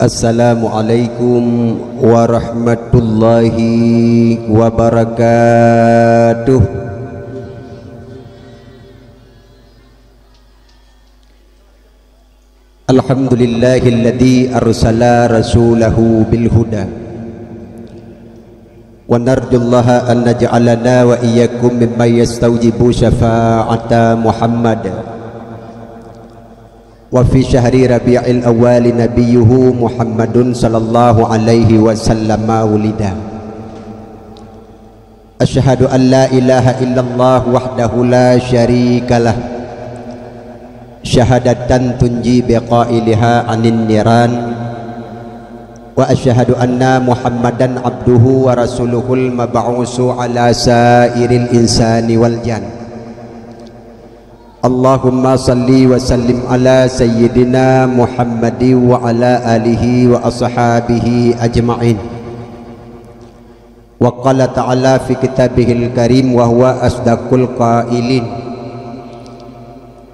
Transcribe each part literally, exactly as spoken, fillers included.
Assalamualaikum warahmatullahi wabarakatuh. Alhamdulillahilladzi arsala rasulahu bil huda. Wa narjullaha an naj'alana wa iyyakum mimman yastaujibu syafa'ata Muhammad. Wa fi syahri Rabi'il Awwal nabiyyuhu Muhammadun sallallahu alaihi wasallam wulida. Asyhadu an la ilaha illallah wahdahu la syarikalah. Syahadatan tunji biqailiha anin niran. Wa asyhadu anna Muhammadan abduhu wa rasuluhul mab'usu ala sairil insani wal jan. Allahumma salli wa sallim ala sayyidina Muhammadin wa ala alihi wa ashabihi ajma'in. Wa qala ta'ala fi kitabihil karim wa huwa asdaqul qailin.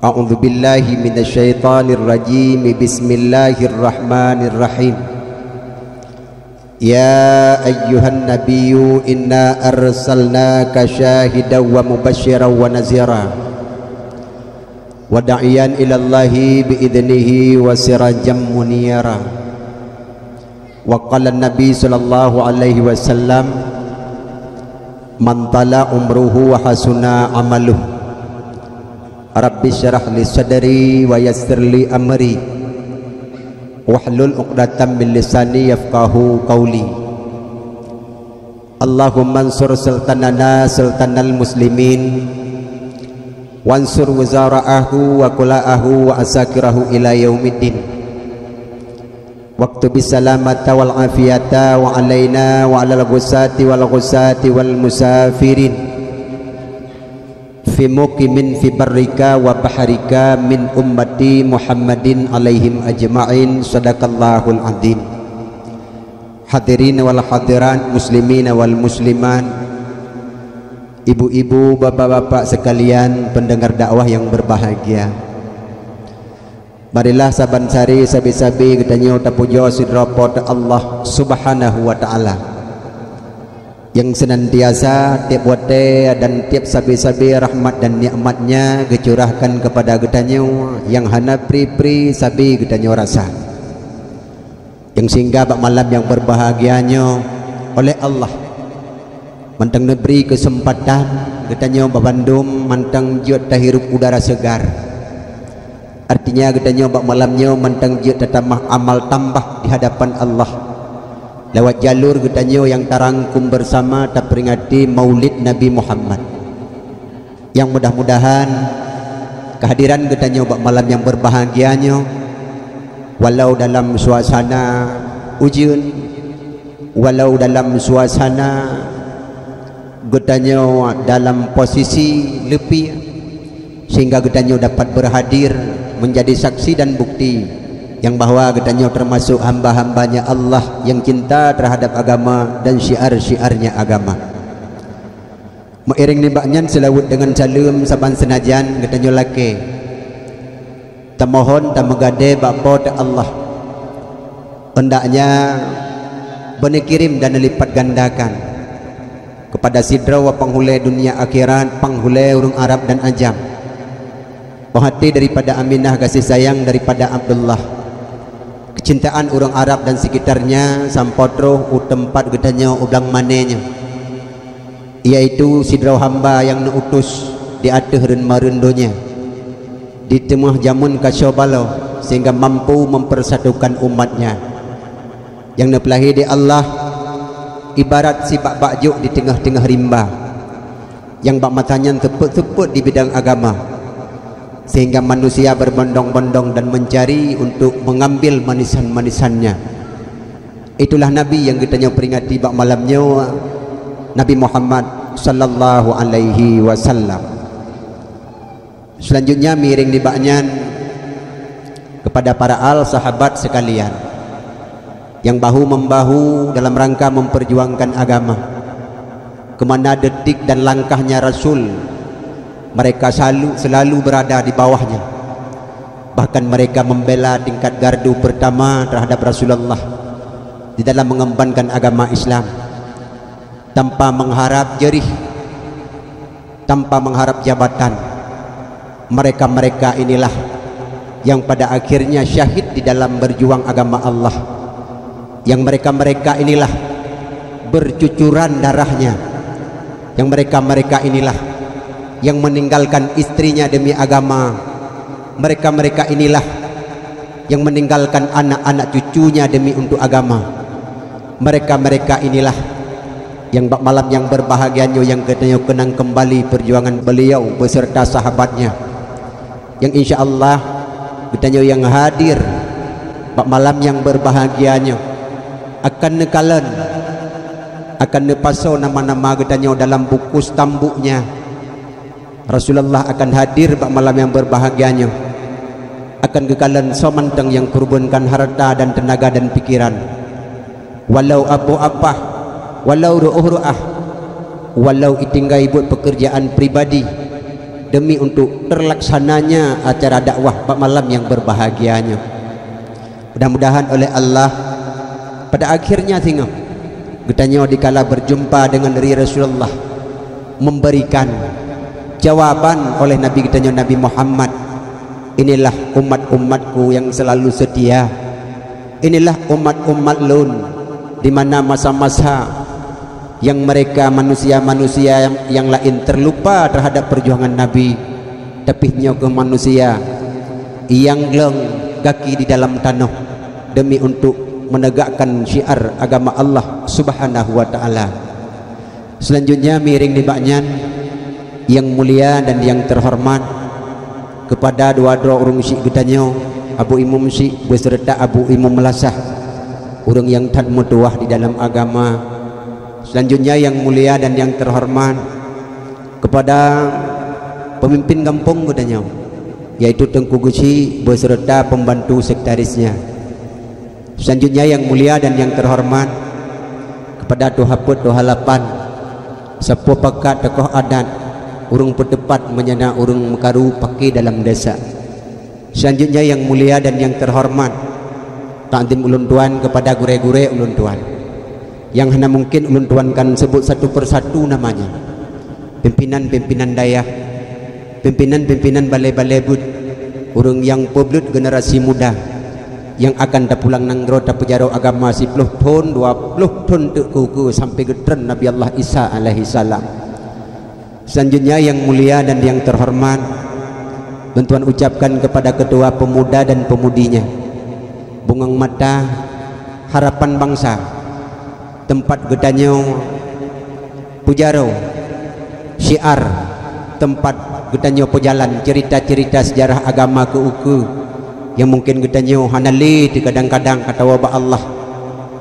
A'udzu billahi minasy syaithanir rajim. Bismillahirrahmanirrahim. Ya ayyuhan nabiyyu inna arsalnaka syahidan wa mubasysyiran wa nazira wa da'iyan ilallahi bi idznihi wa sirajan munira. Wa qala Nabi sallallahu alaihi wasallam, man tala umruhu wa hasuna amaluh. Rabbi syrah li sadri wa yassir li amri. Wahlul uqdatam min lisani yafqahu qauli. Allahumma ansur sultanana sultanal muslimin. Wansur wuzara'ahu wa kula'ahu wa asakirahu ila yaumiddin. Waktubis salamata wal afiyata wa alaina wa alal ghusati wal ghusati wal musafirin. Fi muqimin fi barrika wa bahrika min ummati Muhammadin alaihim ajma'in. Sadaqallahul azim. Hadirin wal hadirat, muslimin wal muslimat, ibu-ibu, bapak-bapak sekalian, pendengar dakwah yang berbahagia. Marilah saban sari sabe-sabe geutanyoe tapujoe sidroe Po teu Allah Subhanahu wa Ta'ala, nyang seunantiasa tieb watée dan tieb sabe-sabe rahmat dan nikmat-Nya geucurahkan keupada geutanyoe nyang hana pri-pri sabe geutanyoe rasa. Nyang sehingga bak malam nyang berbahagia nyoe oleh Allah mantong neubri keuseumpatan geutanyoe babandum mantong jeuet tahirup udara seugar. Artinya geutanyoe bak malam nyoe mantong jeuet tatamah amal tambah di hadapan Allah lewat jalur geutanyoe nyang tarangkum bersama taperingati Maulid Nabi Muhammad. Nyang mudah-mudahan kehadiran geutanyoe bak malam nyang berbahagia nyoe, walau dalam suasana ujeuen, walau dalam suasana geutanyoe dalam posisi leupie, sehingga geutanyoe dapat berhadir menjadi saksi dan bukti nyang bahwa geutanyoe termasuk hamba-hambanya Allah nyang cinta terhadap agama dan syiar-syiarnya agama. Meuiréng nibak nyan seulaweuet deungon saleuem saban seunajan geutanyoe lakée, tamohon tameugadée bak Po teu Allah, hendaknya beuneukirém dan neulipat gandakan keupada sidroe panghulée dunia akhirat, panghulée ureuëng Arab dan Ajam. Poh até daripada Aminah, gaséh sayang daripada Abdullah. Keucintaan ureuëng Arab dan sekitarnya sampoe troh u teumpat geutanyoe u blang mané nyoe, yaitu sidroe hamba nyang neuutus di ateueh reuen-mareuen donya, di teungoh jameun kasoe baloe, sehingga mampu mempersatukan umat-Nya. Nyang neupeulahé di Allah ibarat sibak bak jôk di teungoh-teungoh rimba, nyang bak masa nyan seupôt-seupôt di bidang agama, sehingga manusia berbondong-bondong dan mencari untuk mengambil manisan-manisannya. Itulah Nabi nyang geutanyoe peringati bak malam nyoe, Nabi Muhammad sallallahu alaihi wasallam. Selanjutnya, miréng nibak nyan kepada para al sahabat sekalian nyang bahu-membahu dalam rangka memperjuangkan agama. Keumana detik dan langkahnya Rasul, mereka selalu, selalu berada di bawahnya. Bahkan mereka membela tingkat gardu pertama terhadap Rasulullah di dalam mengembankan agama Islam, tanpa mengharap jerih, tanpa mengharap jabatan. Mereka-mereka inilah yang pada akhirnya syahid di dalam berjuang agama Allah. Yang mereka-mereka inilah bercucuran darahnya. Yang mereka-mereka inilah yang meninggalkan istrinya demi agama. Mereka-mereka inilah yang meninggalkan anak-anak cucunya demi untuk agama. Mereka-mereka inilah yang bak malam yang berbahagia nyoe yang geutanyoe keunang kembali perjuangan beliau beserta sahabatnya. Yang insya Allah geutanyoe yang hadir bak malam yang berbahagia nyoe akan neukalon, akan neupasoe nama-nama geutanyoe dalam buku stambuknya. Rasulullah akan hadir bak malam yang berbahagia nyoe, akan geukalon soe mantong nyang kurbankan harta dan tenaga dan pikiran, walau aboh apah, walau reuôh reuah, walau itinggai buet pekerjaan pribadi demi untuk terlaksananya acara dakwah bak malam yang berbahagia nyoe. Mudah-mudahan oleh Allah, pada akhirnya singoh geutanyoe dikala berjumpa dengan diri Rasulullah memberikan jawaban oleh Nabi geutanyoe Nabi Muhammad, "Inilah umat-umatku yang selalu setia. Inilah umat-umat lôn di mana masa-masa yang mereka manusia-manusia yang, yang lain terlupa terhadap perjuangan Nabi, tapi nyoe keuh manusia yang glong gaki di dalam tanoh demi untuk menegakkan syiar agama Allah Subhanahu wa Ta'ala." Selanjutnya, miring nibak nyan, yang mulia dan yang terhormat, kepada dua droe ureuëng syik geutanyoe, Abu Imum Syik beserta Abu Imum Melasah, ureuëng yang that meutuwah di dalam agama. Selanjutnya, yang mulia dan yang terhormat, kepada pemimpin gampông geutanyoe, yaitu Teungku Geuchik beserta pembantu sekretarisnya. Selanjutnya, yang mulia dan yang terhormat, kepada tuha peuet, tuha lapan, sapoe pakat, tokoh adat, ureuëng peutupat, meunyo na ureuëng meukaru paké dalam desa. Selanjutnya, yang mulia dan yang terhormat, takdim ulôn tuan kepada gurée-gurée ulôn tuan, yang hana mungkin ulôn tuan kan sebut satu persatu namanya. Pimpinan-pimpinan dayah, pimpinan-pimpinan balée-balée buet, ureuëng nyang peubleut generasi muda nyang akan tapulang nanggroe tapeujaroe agama siploh thon, dua ploh thon teuk keu-keu sampai geutreun Nabi Allah Isa alaihissalam. Selanjutnya, yang mulia dan yang terhormat, bantuan ucapkan kepada ketua pemuda dan pemudinya, Bungang Mata, Harapan Bangsa, tempat geutanyoe peujaroe syiar, tempat geutanyoe peujalan cerita-cerita sejarah agama keu-keu nyang mungkin geutanyoe hana lé teu kadang-kadang atawa bak Allah.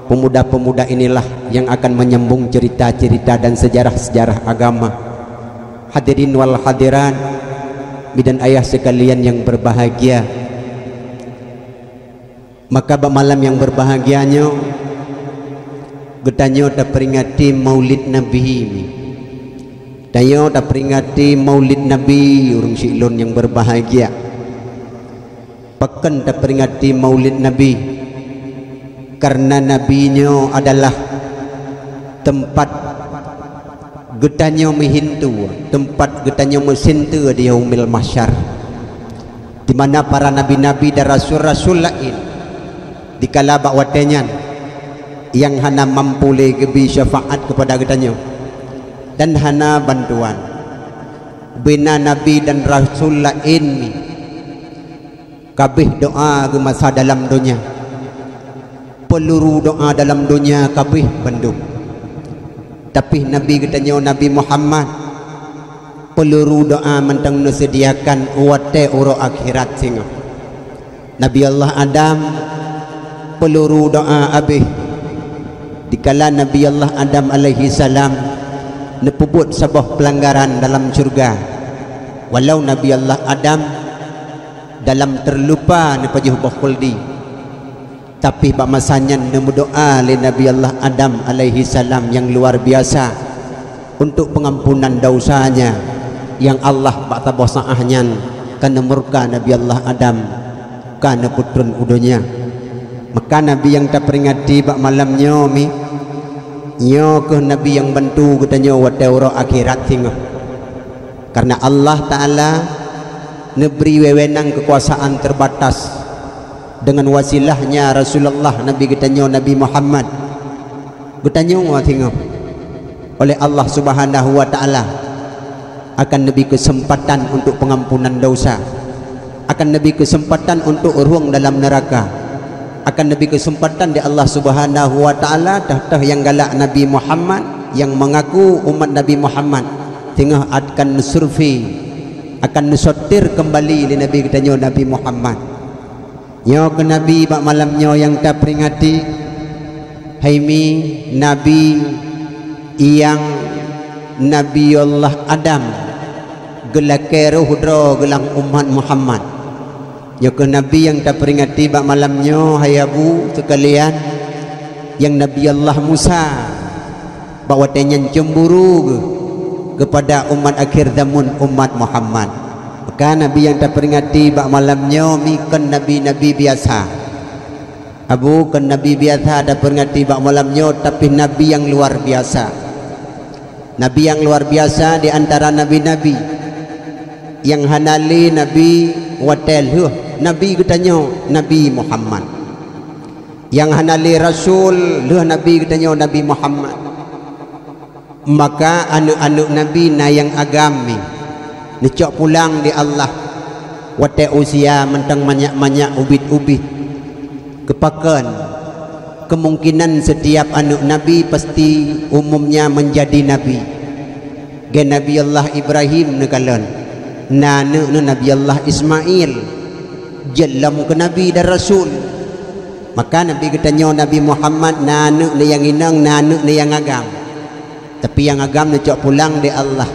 Pemuda-pemuda inilah yang akan menyambung cerita-cerita dan sejarah-sejarah agama. Hadirin wal hadirat, bidan ayah sekalian yang berbahagia, maka bak malam yang berbahagia nyoe, geutanyoe taperingati Maulid Nabi. Tanyoe taperingati Maulid Nabi, ureuëng syik lôn yang berbahagia. Pakon taperingati Maulid Nabi? Karena Nabi nyoe adalah tempat geutanyoe meuhintu, tempat geutanyoe meusinteue di Yaumil Mahsyar, di mana para nabi-nabi dan rasul-rasul laén dikala bak watée nyan nyang hana mampu lé geubri syafaat keupada geutanyoe dan hana bantuan. Bina nabi dan rasul laén kabéh doa geumasa dalam donya. Peuluru doa dalam donya kabéh bandum. Tapi Nabi geutanyoe Nabi Muhammad, peuluru doa mantong neuseudiakan watée uroe akhirat singoh. Nabi Allah Adam, peuluru doa abéh. Dikala Nabi Allah Adam alaihi salam neupeubuet saboh peulanggaran dalam syeuruga, walau Nabi Allah Adam dalam terlupa neupajoh boh khuldi, tapi bak masa nyan neumeudoa lé Nabi Allah Adam alaihi salam nyang luar biasa untuk pengampunan dausanya, nyang Allah bak saboh saáh nyan ka neumurka Nabi Allah Adam ka neupeutrön u donya. Maka Nabi nyang taperingati bak malam nyoe mi, nyoe kheueh Nabi nyang bantu geutanyoe watée uroe akhirat singoh. Karena Allah Ta'ala neubri wewenang keukuasaan teubatas deungon wasilahnya Rasulullah Nabi geutanyoe Nabi Muhammad. Geutanyoe singoh oleh Allah Subhanahu wa Ta'ala akan neubri keuseumpatan untuk peungampunan dosa, akan neubri keuseumpatan untuk rhueng dalam neuraka, akan neubri keuseumpatan di Allah Subhanahu wa Ta'ala teuh-teuh nyang galak Nabi Muhammad, nyang meungaku umat Nabi Muhammad, singoh akan neusurvei, akan neusotir keumbali lé Nabi geutanyoe Nabi Muhammad. Nyoe kheueh Nabi bak malam nyoe nyang taperingati, hai mi, Nabi nyang Nabi Allah Adam geulakée roh droe geuh lam umat Muhammad. Nyoe kheueh Nabi nyang taperingati bak malam nyoe, hai Abu seukalian, nyang Nabi Allah Musa bak watée nyan cemburu geuh keupada umat akhir zaman, umat Muhammad. Maka Nabi nyang taperingati bak malam nyoe mi kon nabi-nabi biasa. Abu, kon nabi biasa taperingati bak malam nyoe, tapi nabi nyang luar biasa. Nabi nyang luar biasa di antara nabi-nabi nyang hana lé nabi watée lheueh Nabi geutanyoe Nabi Muhammad. Nyang hana lé rasul lheueh Nabi geutanyoe Nabi Muhammad. Maka aneuëk-aneuëk Nabi na nyang agam mi, neucok pulang di Allah watée usia mantong manyak-manyak ubit-ubit. Keupakon, keumungkinan setiap aneuëk Nabi pasti umumnya meunjadi nabi. Gen Nabi Allah Ibrahim neukalon, na aneuëk neu Nabi Allah Ismail, jeuet lom keu nabi dan rasul. Maka Nabi geutanyoe Nabi Muhammad na aneuëk neu nyang inong, na aneuëk neu nyang agam. Tapi nyang agam neucok pulang di Allah.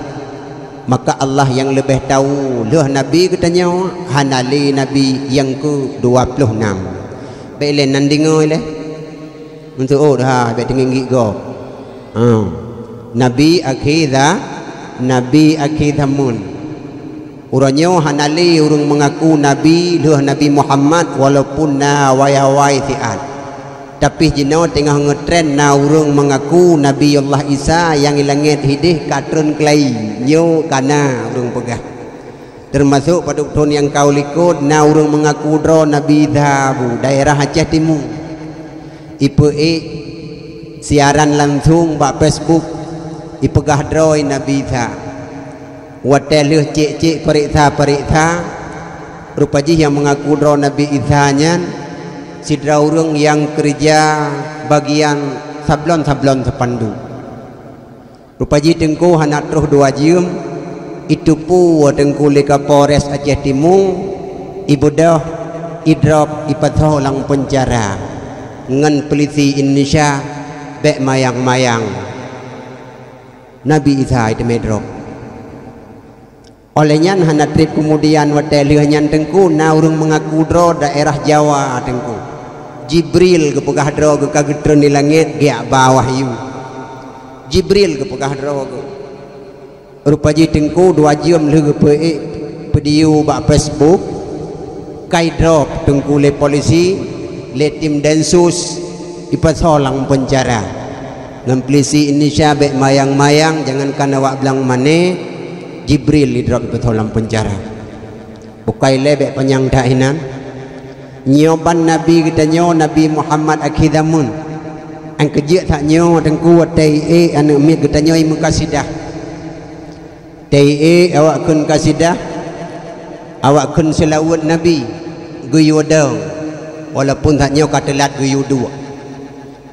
Maka Allah nyang leubeh tahu lheueh Nabi geutanyoe, hana lé Nabi nyang keu dua ploh nam. Bék lé nan deungoe lé. Untuk oh dah bék teunginggik gob. Ha. Nabi akhé za-, Nabi akhé zaman. Uroe nyoe hana lé ureuëng meungaku nabi lheueh Nabi Muhammad, walaupun na awai-awai siat. Tapi jinoe teungoh ngeutren na ureuëng meungaku Nabi Allah Isa nyang i langét hideh ka treun keulai, nyoe ka na ureuëng peugah. Teumasok padub thon nyang ka u likot na ureuëng meungaku droe Nabi Isa bu daerah Aceh Timu. Ipeuék siaran langsong bak Facebook, ipeugah droe Nabi Isa. Watée lheueh cék-cék pareksa-pareksa, rupa jih nyang meungaku droe Nabi Isa nyan sidroe ureuëng nyang keureuja bagian sablon-sablon seupanduk. Rupa jih Teungku hana troh dua jeuem, iteupeue Teungku lé Kapolres Aceh Timu, ibeudôh, idrop, ipasoe lam peunjara ngon peulisi Indonesia bék mayang-mayang. Nabi Isa iteumé drop. Óh lheueh nyan hana treb keumudian watée lheueh nyan Teungku na ureuëng meungaku droe daerah Jawa Teungku. Jibril geupeugah droe geuh ka geutreun di langét geujak ba wahyu. Jibril geupeugah droe geuh. Rupa jih Teungku dua jeuem lheueh geupeuék video bak Facebook, ka idrop Teungku lé polisi, lé tim Densus, ipasoe lam peunjara. Ngon peulisi Indonesia bék mayang-mayang, jangankan awak blang mané, Jibril idrop ipasoe lam peunjara. Bukai lé bék panyang that hinan. Nyoe ban Nabi geutanyoe, Nabi Muhammad akhé zaman. Nyang keujeuet that nyoe Teungku watée iék aneuëk miet geutanyoe i Meukasidah. Teuiék awak kheun kasidah, awak kheun seulaweuet Nabi, geuyue dong, walaupun that nyoe ka teulat geuyue duek.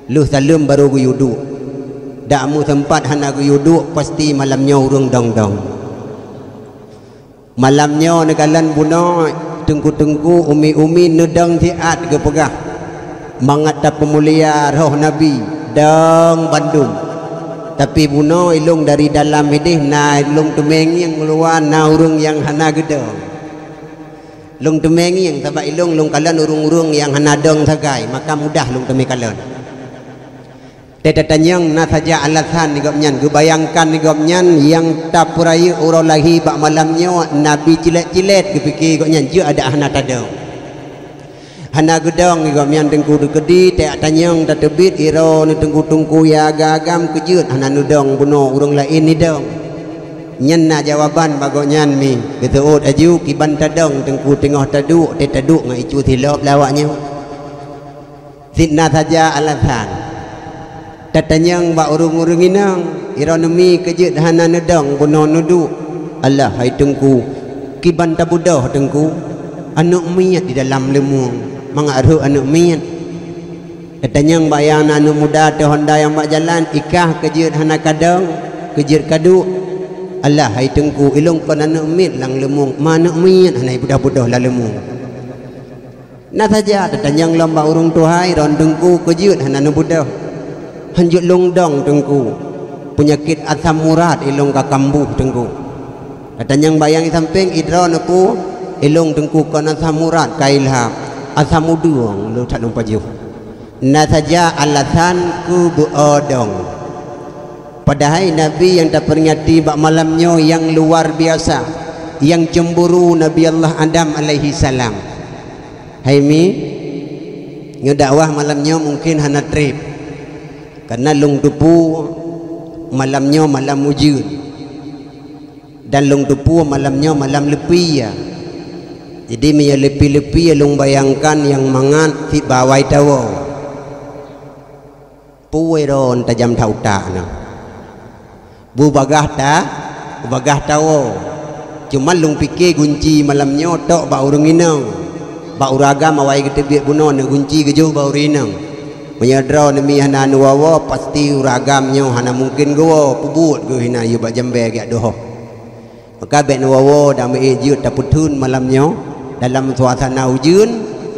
Lheueh saleuem barô geuyue duek. Dak meuseumpat hana geuyue duek, pasti malam nyoe ureuëng dong-dong. Malam nyoe neukalon bunoe, teungku-teungku, umi-umi neudong siat geupeugah, mangat tapeumulia roh Nabi, dong bandum. Tapi bunoe ilong dari dalam ideh na ilong teumé ngieng, luwa na ureuëng nyang hana geudong. Lôn teumé ngieng sabab ilong lôn kalon ureuëng-ureuëng nyang hana dong sagai, maka mudah lôn teumé kalon. Teutatanyong na saja alasan di gobnyan, geubayangkan di gobnyan nyang tapeurayeuk uroe lahé bak malam nyoe, Nabi cilet-cilet geupike gobnyan jeuet adak hana tadong. Hana geudong i gobnyan Teungku, teukeudi tajak tanyong tateubiet i droeneuh Teungku-teungku nyang agam-agam, keujeuet hana neudong bunoe ureuëng laén neudong. Nyan na jawaban bak gobnyan mi, geuseuôt laju, kiban tadong Teungku teungoh taduek, teuh taduek ngon icu silop lawak nyoe. Cit na saja alasan. Tatanyong bak ureuëng-ureuëng inong, i droeneuh mi keujeuet hana neudong bunoe neuduek. Allah, hai Teungku, kiban tabeudôh Teungku, aneuëk miet di dalam leumueng, mangat rhot aneuëk miet. Tatanyong bak nyang na aneuëk muda teuhonda nyang bak jalan, i kah keujeuet hana kadong, keujeuet kaduek. Allah, hai Teungku, ilôn kon aneuëk miet lam leumueng, ma aneuëk miet hana ibeudôh-beudôh lam leumueng. Na saja tatanyong lom bak ureuëng tuha, i droeneuh Teungku keujeuet hana neubeudôh. Hanjeuet lôn dong Teungku, peunyakét asam urat ilôn ka kambuh Teungku. Tatanyong bak nyang i sampéng, i droeneuh peue, ilôn Teungku kon asam urat ka ilham, asam udeueng lôn that lôn pajoh. Na saja alasan keu beu-o dong. Padahai Nabi nyang taperingati bak malam nyoe nyang luar biasa, nyang cemburu Nabi Allah Adam alaihi salam. Hai mi, nyoe dakwah malam nyoe mungken hana treb, karna lôn teupeu malam nyoe malam ujeuen, dan lôn teupeu malam nyoe malam leupie. Jadi meunyoe leupie-leupie, lôn bayangkan nyang mangat cit bak awai tawoe. Peue droen tajam that utak na. Beubagaih ta, beubagaih tawoe. Cuman lôn pike gunci malam nyoe tok bak ureuëng inong. Bak ureuëng agam awai geuteubiet bunoe, neugunci geujok bak ureuëng inong. Meunyoe droeneuh mi hana neuwoe-woe, pasti ureuëng agam nyoe hana mungken geuwoe, peubuet geuh hina yue bak jambée geujak deuh. Maka bék neuwoe-woe dan meuék jeuet tapeutheun malam nyoe dalam suasana ujeuen,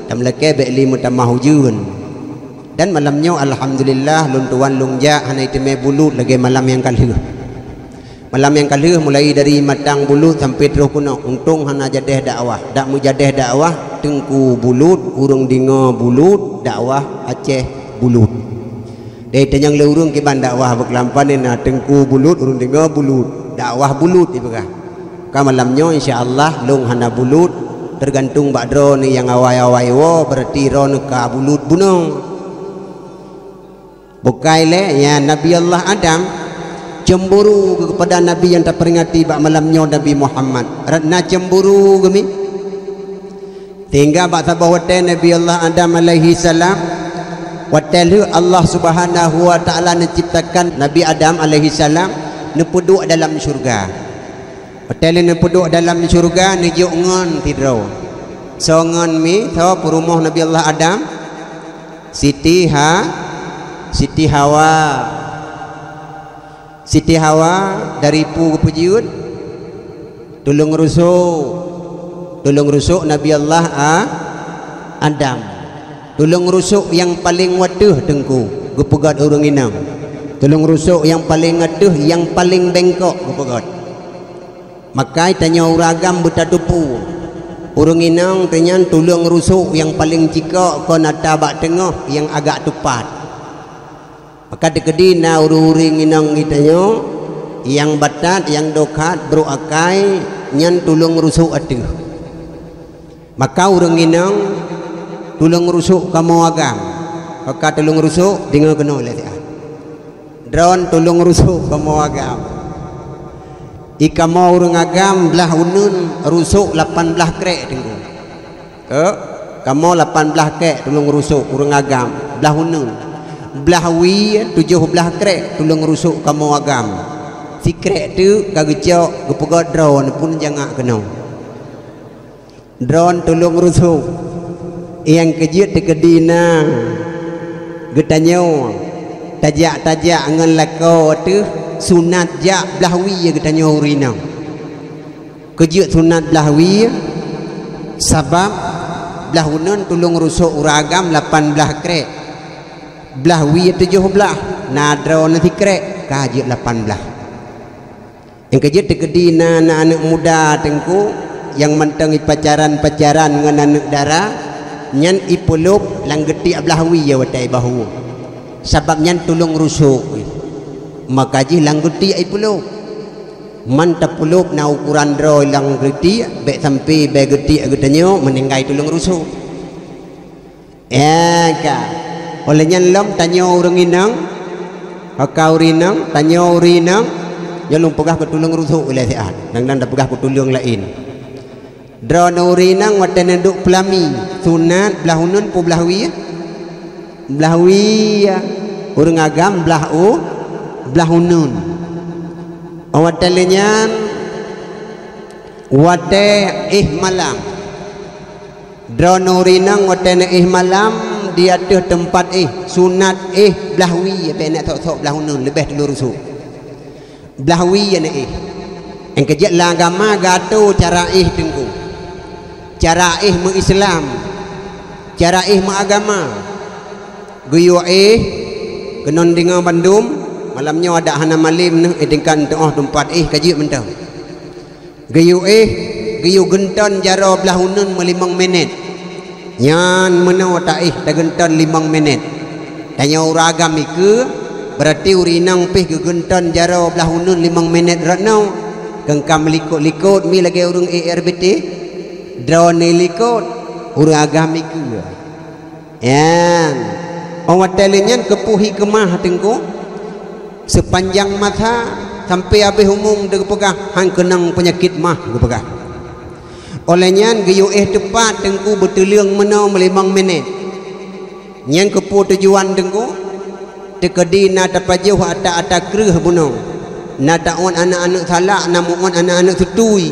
dan meulakée bék lé meutamah ujeuen. Dan malam nyoe alhamdulillah lôn tuan lôn jak hana iteumé bulut lagée malam nyang ka lheueh. Malam nyang ka lheueh mulai dari matang bulut sampai troh keunoe, untông hana jadéh dakwah. Dak meujadéh dakwah, Teungku bulut, ureuëng deungoe bulut, dakwah Aceh bulut. Dai tanyong lé ureuëng kiban dakwah beukeulampah nyan na Teungku bulut, ureuëng deungoe bulut, dakwah bulut ipeugah. Ka malam nyoe insya Allah lôn hana bulut, teugantung bak droeneuh nyang awai-awai woe, beurati droeneuh ka bulut bunoe. Bukai lé, ya, Nabi Allah Adam cemburu keupada Nabi nyang taperingati bak malam nyoe, Nabi Muhammad. Rot na cemburu geumi. Sehingga bak saboh watée Nabi Allah Adam alaihi salam, watée lheueh Allah Subhanahu wa Taala neuciptakan Nabi Adam alaihi salam, neupeuduek dalam syurga. Watée lheueh neupeuduek dalam syurga, neujok ngon sidroe. Soe ngon mi, soe peurumoh Nabi Allah Adam? Siti Ha, Siti Hawa. Siti Hawa dari peue geupeujeuet? Tuleueng rusok. Tuleueng rusok Nabi Allah A-, Adam. Tuleueng rusok nyang paleng wateuh Teungku geupeugét ureuëng inong. Tuleueng rusok nyang paleng ateuh, nyang paleng bengkok geupeugét. Maka tanyoe ureuëng agam beutateupeue, ureuëng inong teunyan tuleueng rusok nyang paleng cikok kon ata bak teungoh nyang agak teupat. Maka teukeudi na ureuëng-ureuëng inong geutanyoe nyang batat, nyang dokhat, brok akai, nyan tuleueng rusok ateuh. Maka ureuëng inong tuleueng rusok kamoe agam. Maka tuleueng rusok deungoe keunoe lé siat. Droen tuleueng rusok kamoe agam. I kamoe ureuëng agam blah uneuen rusok lapan blaih krek Teungku. Keu kamoe lapan blaih krek tuleueng rusok ureuëng agam blah uneuen. Blah wie tujoh blaih krek tuleueng rusok kamoe agam. Sikrek teuk ka geucok geupeugét droen pun jangak keunoe. Droen tuleueng rusok nyang keujeuet teukeudi na geutanyoe tajak-tajak ngon lakoe teuh sunat jak blah wie geutanyoe ureuëng inong. Keujeuet sunat blah wie, sabab blah uneuen tuleueng rusok ureuëng agam lapan blaih krek, blah wie tujoh blaih, na droeneuh sikrek ka jeuet lapan blaih. Nyang keujeuet teukeudi na, na aneuëk muda Teungku nyang mantong ipacaran-pacaran ngon aneuëk dara, nyan ipeulop lam geutiek blah wie watée ibahu. Sabab nyan tuleueng rusok. Maka jih lam geutiek ipeulop. Man tapeulop na ukoran droe lam geutiek, bék sampai bée geutiek geutanyoe meuninggai tuleueng rusok. Ya ka. Oleh nyan lom tanyoe ureuëng inong, oka ureuëng inong, tanyoe ureuëng inong, nyoe lôn peugah keu tuleueng rusok ilée siat, dan dan tapeugah keu tuleueng laén. Droeneuh ureuëng inong watée neuduek peulami, sunat blah uneun peue blah wie? Blah wie. Ureuëng agam blah u, blah uneun. Watée lheueh nyan, watée éh malam. Droeneuh ureuëng inong watée neuéh malam di ateueh teumpat éh, sunat éh blah wie, bék neuk sok-sok blah uneun, leubeh tuleueng rusok. Blah wie neuk éh. Nyang keujeuet lam agama geuatô cara éh teungku. Cara éh meu-Islam. Cara éh meu-agama. Geuyue éh, keunoe deungoe bandum, malam nyoe adak hana malem neuh, éh tingkat teuôh teumpat éh ka jeuet mantong. Geuyue éh, geuyue geunton jaroe blah uneun meulimong minét. Nyan meunoe taéh tageunton limong minét. Tanyoe ureuëng agam ikeue, beurati ureuëng inong pih geugeunton jaroe blah uneun limong minét rot noe. Keu ka meulikot-likot mi lagée ureuëng A R B T. Droeneuh likot, ureuëng agam ikeue. Nyan. Óh watée lheueh nyan keupeue hikmah teungku? Seupanjang masa sampoe habéh umu geupeugah, han keunong peunyakét mah geupeugah. Óh lheueh nyan geuyue éh teupat teungku beutuleueng meunoe meulimong minét. Nyan keupeue tujuan teungku? Teukeudi na tapajoh ata-ata kreueh bunoe, na taôt aneuëk-aneuëk salak, na meuôt aneuëk-aneuëk seutui.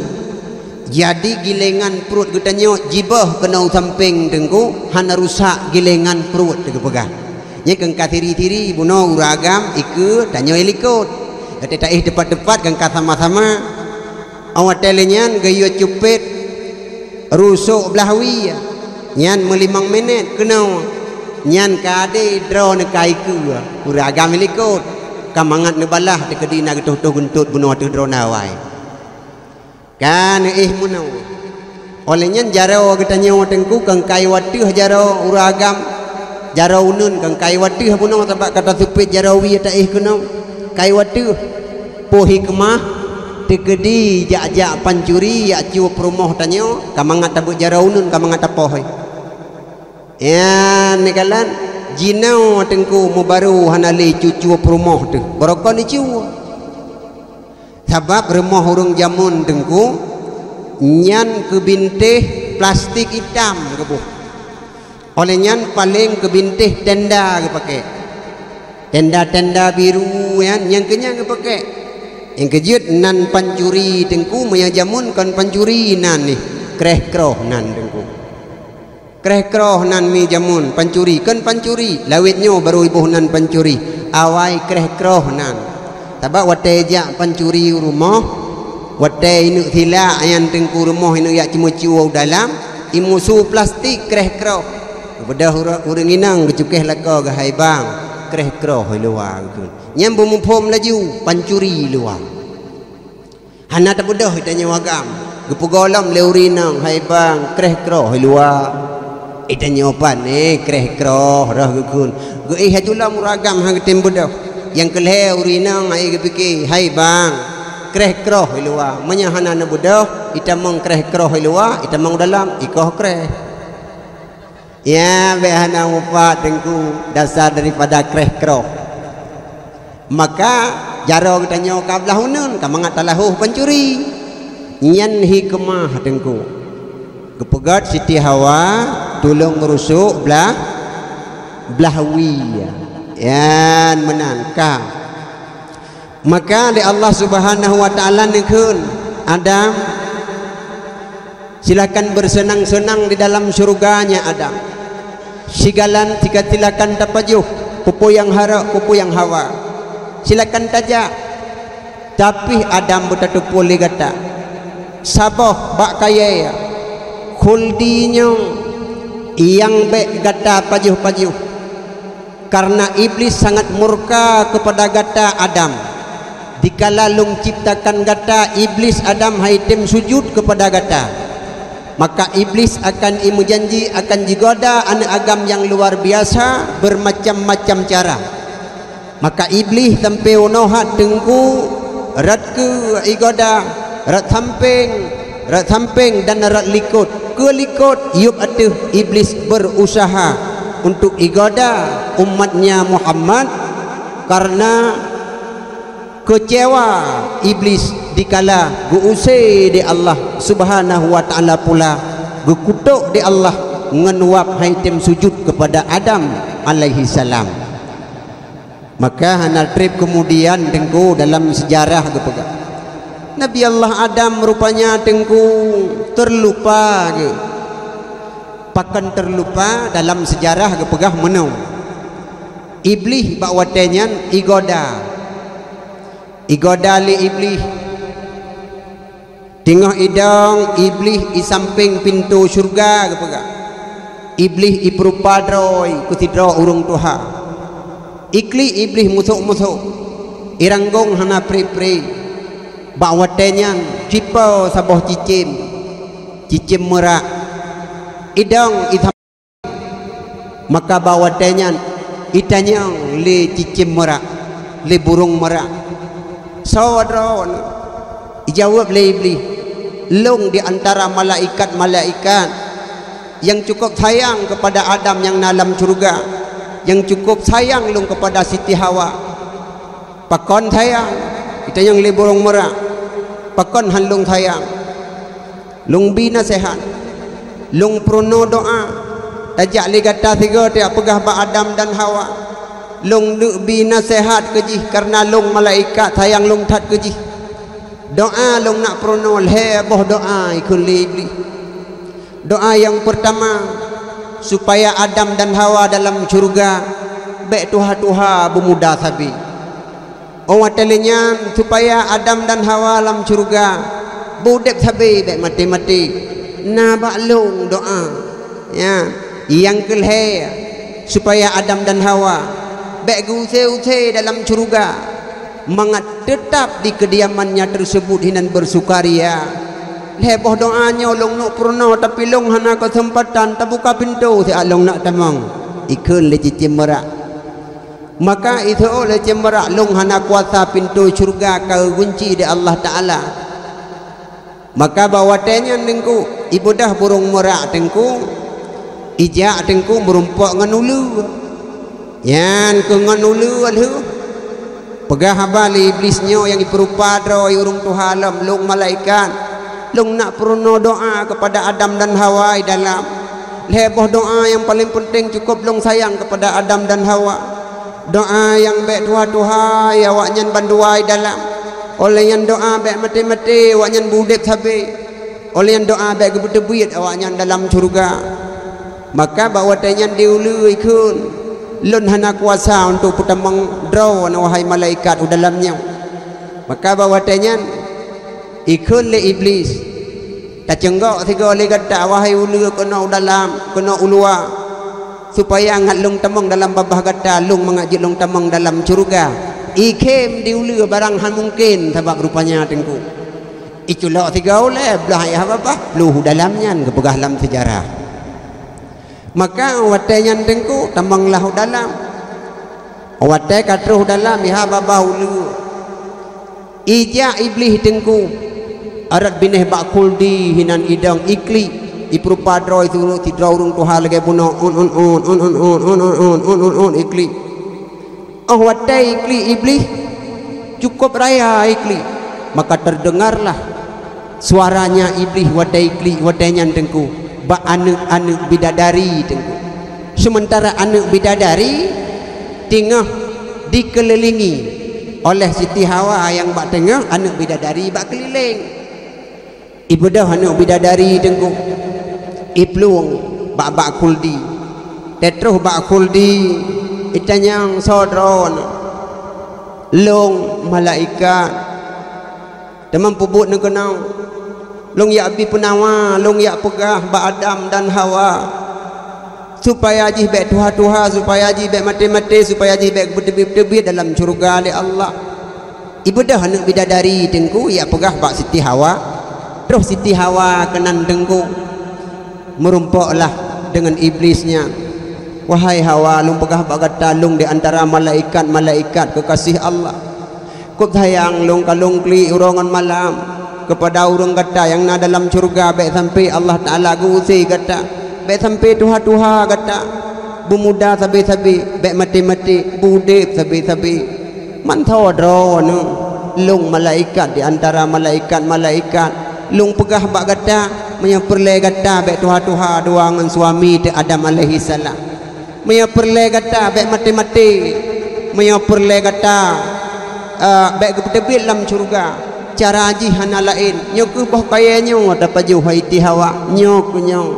Jadi gilengan pruet geutanyoe jiboh keunoe sampéng teungku, hana rusak gilengan pruet teuh geupeugah. Nyan keu ka siri-siri bunoe ureuëng agam ikeue tanyoe likot. Gata taéh teumpat-teumpat keu ka sama-sama. Óh watée lheueh nyan geuyue cupet rusok blah wie, nyan meulimong minét keunoe, nyan ka adé droeneuh ka ikeue, ureuëng agam likot, ka mangat neubalah teukeudi na geutoh-toh geuntot bunoe ateueh droeneuh awai. Ka neuéh meunoe. Óh lheueh nyan jaroe geutanyoe teungku keu ka iwateueh jaroe ureuëng agam, jaroe uneun keu ka iwateueh bunoe sabab ka taseupet jaroe wie taéh keunoe, ka iwateueh. Peue hikmah? Teukeudi jak-jak pancuri, jak cueb rumoh tanyoe, ka mangat tabeuet jaroe uneun, ka mangat tapoh. Nyan neukalon jinoe teungku meubaroe hana lé cueb-cueb rumoh teuh, barokon icueb. Sabab rumoh ureuëng jameun teungku nyan keu bintéh plastik itam geuboh. Óh lheueh nyan paleng keu bintéh tenda geupaké. Tenda-tenda biru nyan, nyan keu nyan geupaké. Nyang keujeuet nan pancuri teungku, meunyoe jameun kon pancuri nan nih, kreh-kroh nan teungku. Kreh-kroh nan mi jameun pancuri, kon pancuri, lawét nyoe barô iboh nan pancuri. Awai kreh-kroh nan. Sabab watée jak pancuri u rumoh, watée ineuk silak nyan teungku rumoh ineuk jak ceumeucue u dalam, imusu plastik kreh-kroh. Geubeudôh ureu-, ureuëng inong geucukéh lakoe geuhai bang, kreh-kroh i luwa geukheun. Nyan beumuphom laju pancuri i luwa. Hana tabeudôh itanyoe agam. Geupeugolom lé ureuëng inong, "Hai bang, kreh-kroh i luwa." Itanyoe pané kreh-kroh roh geukheun. Geuéh laju lom ureuëng agam han geutem beudôh. Nyang keu lhée ureuëng inong hai geupike, "Hai bang, kreh-kroh i luwa." Meunyoe hana neubeudôh, itamong kreh-kroh i luwa, itamong dalam, ikoh kreh. Ya, bék hana mupat teungku dasar daripada kreh-kroh. Maka jaroe geutanyoe ka blah uneun, ka mangat talahoh pancuri. Nyan hikmah teungku. Geupeugét Siti Hawa tulông rusok blah, blah wie. Nyan meunan ka. Maka lé Allah Subhanahu wa Ta'ala neukheun, "Adam, silakan bersenang-senang di dalam syurga nyan, Adam. Sigalan sika-, silakan tapajoh peue-peue nyang harok, peue-peue nyang hawa. Silakan tajak. Tapi Adam beutateupeue lé gata. Saboh bak kayée khuldi nyoe nyang bék gata pajoh-pajoh." Karena Iblis sangat murka kepada gata Adam. Dikala Lôn ciptakan gata, Iblis Adam han item sujud kepada gata. Maka Iblis akan imeujanji akan jigoda aneuëk agam nyang luar biasa bermacam-macam cara. Maka Iblis sampoe unoe hat teungku, rot keu igoda, rot sampéng, rot sampéng dan rot likot. Keu likot yup ateueh Iblis berusaha untuk igoda umatnya Muhammad, karena keucewa Iblis dikala geu-use di Allah Subhanahu wa Ta'ala pula, geukutok di Allah ngon wab hai tem sujud kepada Adam alaihi salam. Maka hana treb kemudian Teungku dalam sejarah geupeugah, Nabi Allah Adam rupanya Teungku terlupa geuh. Pakon terlupa, dalam sejarah geupeugah meunoe. Iblih bak watée nyan igoda. Igoda lé Iblih. Teungoh idong Iblih i sampéng pintoe syeuruga geupeugah. Iblih ipeurupa droe keu sidroe ureuëng tuha. Iklik Iblih musôk-musôk, iranggong hana pré-pré. Bak watée nyan cipo saboh cicém, cicém meurak. Idong i Maka bak watée nyan itanyong lé cicém meurak, lé burông meurak, "Soe droeneuh?" Ijaweueb lé Iblih, "Lôn di antara malaikat-malaikat nyang cukup sayang keupada Adam nyang na lam syeuruga, nyang cukup sayang lôn keupada Siti Hawa." "Pakon sayang?" itanyong lé burông meurak. "Pakon hán lôn sayang? Lôn bi naseuhat, lôn peurunoe doá, tajak lé gata sigoe tajak peugah bak Adam dan Hawa. Lôn neuk bi naseuhat keu jih, kareuna lôn malaikat sayang lôn that keu jih. Doá lôn nak peurunoe lhée boh doá," ikheun lé Iblih. "Doá nyang peurtama, supaya Adam dan Hawa dalam syeuruga bék tuha-tuha beumuda sabe. Óh watée lheueh nyan, supaya Adam dan Hawa lam syeuruga beu udeb sabe bék maté-maté. Na bak lôn doá." Ya, nyang keulhée, supaya Adam dan Hawa bék geu-use-use dalam syeuruga, mangat teutab di keudiamannya teuseubut hinan beusukaria. Lhée boh doá nyoe lôn neuk peurunoe, tapi lôn hana keuseumpatan tabuka pintoe siat lôn nak tamong, ikheun lé cicém meurak. Maka iseuôt lé cicém meurak, "Lôn hana kuasa pintoe syeuruga ka geugunci di Allah Taala." Maka bak watée nyan Teungku, ibeudôh burông meurak Teungku, ijak Teungku meurumpok ngon uleue. Nyan keuh ngon uleue lheueh peugah haba lé Iblih nyoe nyang ipeurupa droe ureuëng tuha lom, "Lôn malaikat, lôn nak peurunoe doá keupada Adam dan Hawa i dalam. Lhée boh doá nyang paleng peunteng cukup lôn sayang keupada Adam dan Hawa. Doá nyang bék tuha-tuha awaknyan bandua i dalam. Óh lheueh nyan doá bék maté-maté awaknyan beu udeb sabe. Óh lheueh nyan doá bék geubeuteubiet awaknyan dalam syeuruga." Maka bak watée nyan di uleue ikheun, "Lôn hana kuasa untuk peutamong droeneuh, wahai malaikat, u dalam nyoe." Maka bak watée nyan ikheun lé Iblih, "Taceunggok sigoe lé gata, wahai uleue, keunoe u dalam, keunoe u luwa, supaya ngat lôn tamong dalam babah gata, lôn mangat jeuet lôn tamong dalam syeuruga." Ikhém di uleue barang hán mungken, sabab rupanya Teungku iculok sigoe ulée, blah i babah, ploh u dalam nyan geupeugah lam seujarah. Maka watée nyan Teungku tamong lah u dalam. Watée ka troh u dalam, i babah uleue, ijak Iblih Teungku, rot binéh bak khuldi hinan idong iklik, ipeurupa droe sidroe ureuëng tuha lagée bunoe, un, un, un, iklik. Óh watée iklik Iblih cukup raya iklik, maka terdengarlah suaranya Iblih watée iklik watée nyan Teungku bak aneuëk-aneuëk bidadari Teungku. Sementara aneuëk bidadari teungoh dikelilingi oleh Siti Hawa nyang bak teungoh, aneuëk bidadari bak keulileng. Ibeudôh aneuëk bidadari Teungku, iplueng bak-bak khuldi. Teutroh bak khuldi, itanyong, "Soe droeneuh?" "Lôn malaikat." "Teuma peubuet neuh keunoe?" "Lôn jak bi peunawa, lôn jak peugah bak Adam dan Hawa, supaya jih bék tuha-tuha, supaya jih bék maté-maté, supaya jih bék beuteubiet-teubiet dalam syeuruga lé Allah." Ibeudôh aneuëk bidadari Teungku, ijak peugah bak Siti Hawa. Troh Siti Hawa keunan Teungku, meurumpoklah deungon Iblih nyan. "Wahai Hawa, lôn peugah bak gata, lôn di antara malaikat-malaikat keukaséh Allah. Kôb sayang lôn ka lôn klik uroe ngon malam keupada ureuëng gata nyang na dalam syeuruga, bék sampoe Allah Taala geu-use gata, bék sampoe tuha-tuha gata. Beumuda sabe-sabe, bék maté-maté, beu udeb sabe-sabe. Mantong droeneuh, lôn malaikat di antara malaikat-malaikat, lôn peugah bak gata, meunyoe peureulée gata bék tuha-tuha dua ngon suami teuh Adam alaihissalam. Meunyoe peureulée gata bék maté-maté. Meunyoe peureulée gata, eh, bék geupeuteubiet lam syeuruga. Cara jih hana laén. Nyoe kheueh boh kayée nyoe tapajoh hai ti Hawa. Nyoe kheueh nyoe.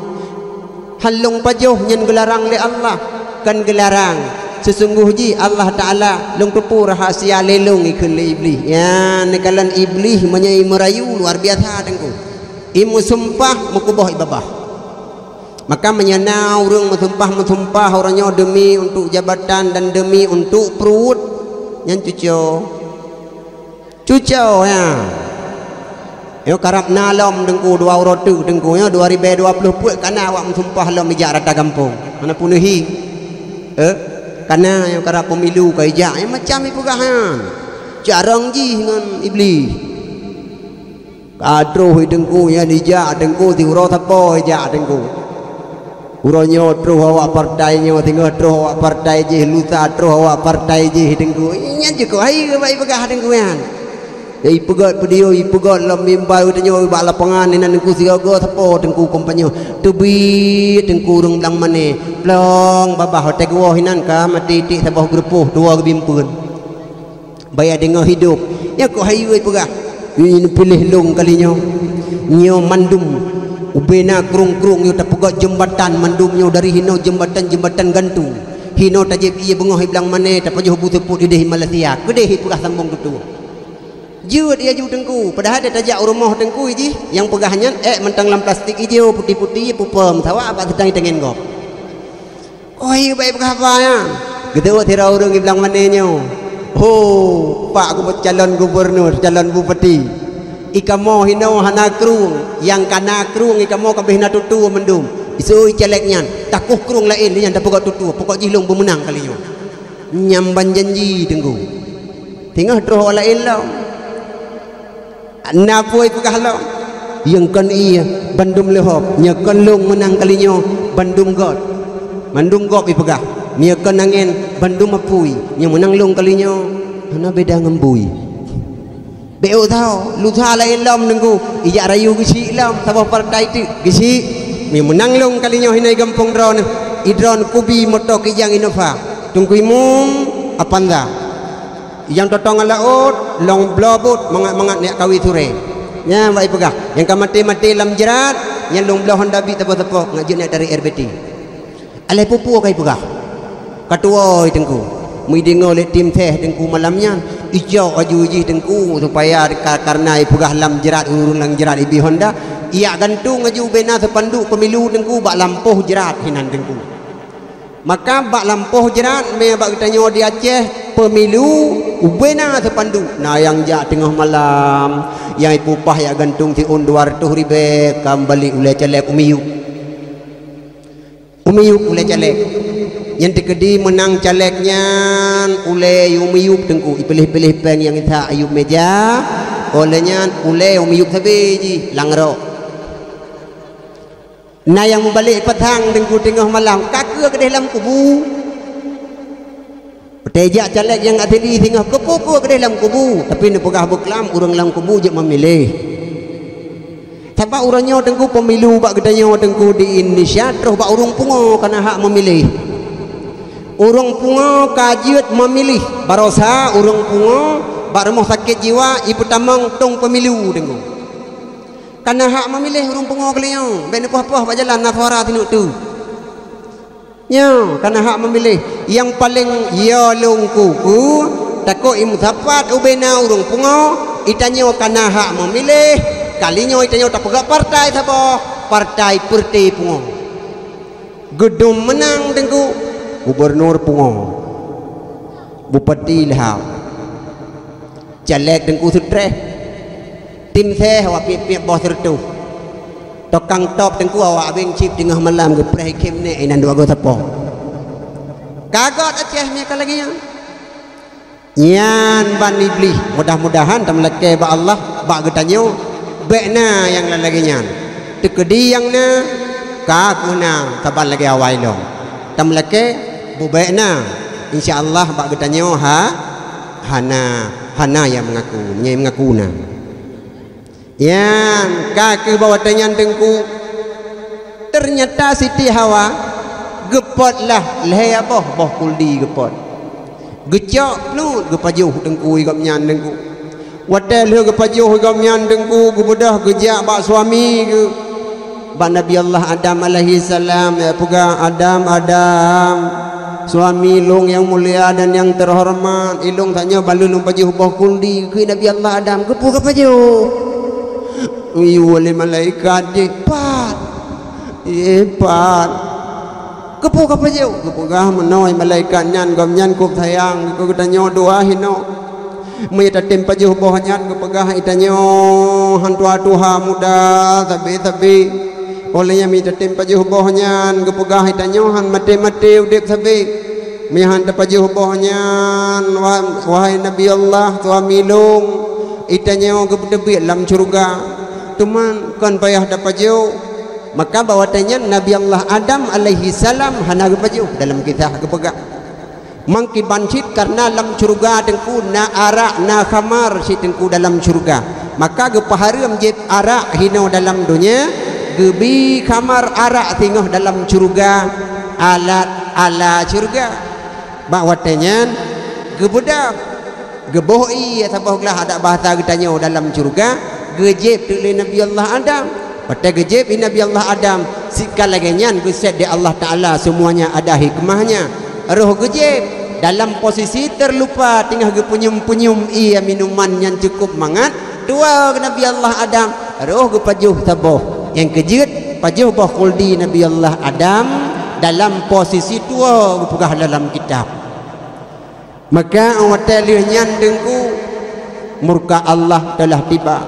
Han lôn pajoh nyan geularang lé Allah. Kon geularang. Seusunggoh jih Allah Taala lôn teupeue rahsia lé lôn ikheun lé Iblih. Nyan neukalon Iblih meunyoe meurayu luar biasa teungku. Imeusumpah meukuboh ibabah. Maka meunyoe na ureuëng meusumpah-meusumpah uroe nyoe demi untuk jabatan dan demi untuk pruet, nyan cucoe. Cucoe, ya. Nyoe karab na lom teungku dua uroe teuk teungku, nyoe dua ribée dua ploh peuet ka na awak meusumpah lom ijak rata gampông. Hana peunoh hi. Eh, ka na nyoe karab pemilu ka ijak, nyoe macam ipeugah nyan. Carông jih ngon Iblih. Ka troh i teungku nyan ijak teungku, siuroe sapo ijak teungku. Uroe nyoe troh awak partai nyoe, singoh troh awak partai jih, lusa troh awak partai jih teungku. Nyan jeuet keuh hai bak ipeugah teungku nyan. Ipeugét peudiyô, ipeugét lom mimba tanyoe bak lapangan inan teungku sigoe-goe sapo teungku kampanye. Teubiet teungku ureuëng blang mané. Plong babah watée geuwoe inan ka maté tiek saboh geurupoh dua geubimpeuen. Baya deungoe hidup. Nyan keuh hai wai peugah. Nyoe piléh lôn kali nyoe. Nyoe mandum ubena krueng-krueng nyoe tapeugét jeumbatan mandum nyoe dari hinoe jeumbatan-jeumbatan gantung. Hinoe tajieb ié beungoh i blang mané tapajoh bu seupôt ideh i Malaysia. Keudeh ipeugah sambong tutoe. Jeuet ié aju teungku. Padahai tajak u rumoh teungku jih nyang peugah nyan ék mantong lam plastik ijo puti-puti pupom sawa bak seutang itengen gob. Oh, iya baik peugah haba nyan. Geuteuôt sidroe ureuëng i blang mané nyoe. Ho, pak gubernur, calon gubernur, calon bupati. I kamoe hinoe hana krueng, nyang ka na krueng i kamoe ka abéh na tutoe mandum. Isui caleg nyan, takoh krueng laén nyan tapeugét tutoe, pokok jih lôn beumeunang kali nyoe. Nyan ban janji teungku. Singoh troh awak laén lom. Na peue ipeugah lom? Nyang kon ié bandum leuhop, nyang kon lôn meunang kali nyoe bandum göt. Bandum gob ipeugah, nyang kon angén bandum apui, nyang meunang lôn kali nyoe hana beda ngon bui. Bék tho, lusa laén lom teungku, ijak rayu geuchik lom saboh partai teuk geuchik. Nyang meunang lôn kali nyoe hinoe gampông droeneuh, i droeneuh kubi moto Kijang Innova, teungku imum Avanza. Nyang totong lam laôt, lôn bloe buet mangat-mangat neuk kawi surée. Nyan wai peugah, nyang ka maté-maté lam jrat, nyan lôn bloe Honda Beat sapo-sapo, ngak jeuet neuk tarék R B T. Alah peue-peue ka ipeugah. Ka tuwoe teungku. Meudeungoe lé tim seh teungku malam nyan. Icok aju jih teungku supaya ka, karena ipeugah lam jrat, ureuëng lam jrat ibi Honda. Ijak gantung aju bena seupanduk pemilu teungku bak lampôh jrat hinan teungku. Maka bak lampôh jrat mé bak geutanyoe di Aceh pemilu ubena seupanduk na nyang jak teungoh malam, nyang ipupah jak gantung siôn dua reutôh ribée ka meubalek ulée caleg u miyueb. U miyueb ulée caleg. Nyang teukeudi meunang caleg nyan ulée u miyueb teungku ipiléh-piléh péng nyang that ayub meja, óh lheueh nyan ulée u miyueb sabe jih lam rok. Na nyang meubalek peutang teungku teungoh malam, ka keue keudeh lam kubu. Watée jak caleg nyang asli singoh keupeue-peue keudeh lam kubu, tapi neupeugah beuklam ureuëng lam kubu jeuet meumiléh. Sabab uroe nyoe teungku pemilu bak geutanyoe teungku di Indonesia troh bak ureuëng pungo kana hak meumiléh. Ureuëng pungo ka jeuet meumiléh, barosa ureuëng pungo bak rumoh sakét jiwa ipeutamong tông pemilu teungku. Kana hak meumiléh ureuëng pungo kali nyoe, bék neupoh-poh bak jalan na suara sineuk tu. Nyoe kana hak meumiléh. Nyang paleng yo lôn kuku, takot imeusapat ubena ureuëng pungo, itanyoe kana hak meumiléh, kali nyoe itanyoe tapeugah partai saboh, partai peureuté pungo. Geudum meunang teungku, gubernur pungo, bupati lheueh. Caleg teungku seutreh. Tim seh awak piep-piep boh seureutôh. Tokang top teungku awak abeng cip teungoh malam geupreh ikhém nek inan dua go sapo. Ka göt Aceh mie ka lagée nyan. Nyan ban Iblih, mudah-mudahan tameulakée bak Allah, bak geutanyoe, bék na nyang lagée nyan. Teukeudi nyang na, ka keuh na saban lagée awai lom. Tameulakée Ubek na, insya Allah bak geutanyoe ha, hana, hana nyang meungaku, nyang meungaku na. Nyan ka keuh bak watée nyan Teungku, teunyata Siti Hawa geupot lah lhée boh, boh kuldi geupot. Geucok plut geupajoh Teungku i gobnyan Teungku. Watée lheueh geupajoh i gobnyan Teungku, geubeudôh geujak bak suami geuh, bak Nabi Allah Adam alaihissalam, ya peugah, "Adam, Adam, suami lôn nyang mulia dan nyang teuhoreumat, ilôn tanyoe ban lôn pajoh boh kuldi." Geukheun Nabi Allah Adam, "Keupeue kapajoh?" Geuyue lé malaikat jih, "Pat, eh, pat." "Keupeue kapajoh?" Geupeugah, "Meunoe malaikat nyan, gobnyan kôb sayang keu geutanyoe dua hinoe. Meunyoe tatem pajoh boh nyan," geupeugah, "i tanyoe han tuha-tuha muda sabe-sabe. Óh lheueh nyan meunyoe tatem pajoh boh nyan," geupeugah, "i tanyoe han maté-maté udeb sabe. Meunyoe han tapajoh boh nyan, wah-, wahai Nabi Allah, suami lôn, i tanyoe geupeuteubiet lam syeuruga. Teuma kon payah tapajoh." Maka bak watée nyan Nabi Allah Adam alaihissalam hana geupajoh, dalam kisah geupeugah. Mangkiban cit kareuna lam syeuruga Teungku na arak, na khamar cit Teungku dalam syeuruga. Maka geupeuhareuem jieb arak hinoe dalam donya, geubi khamar arak singoh dalam syeuruga, alat ala syeuruga. Bak watée nyan geubeudôh, geuboh ié saboh glah, adak bahasa geutanyoe dalam syeuruga, geujieb teuk lé Nabi Allah Adam. Watée geujieb ié Nabi Allah Adam, sika lagée nyan geuset di Allah Taala, seumuanya ada hikmahnya. Roh geujieb dalam posisi teurlupa, teungoh geupeunyum-peunyum ié minuman nyang cukup mangat, tuwoe Nabi Allah Adam, roh geupajoh saboh. Nyang keujeuet, pajoh boh kuldi Nabi Allah Adam dalam posisi tuwoe, geupeugah dalam kitab. Maka watée lheueh nyan Teungku, murka Allah telah tiba.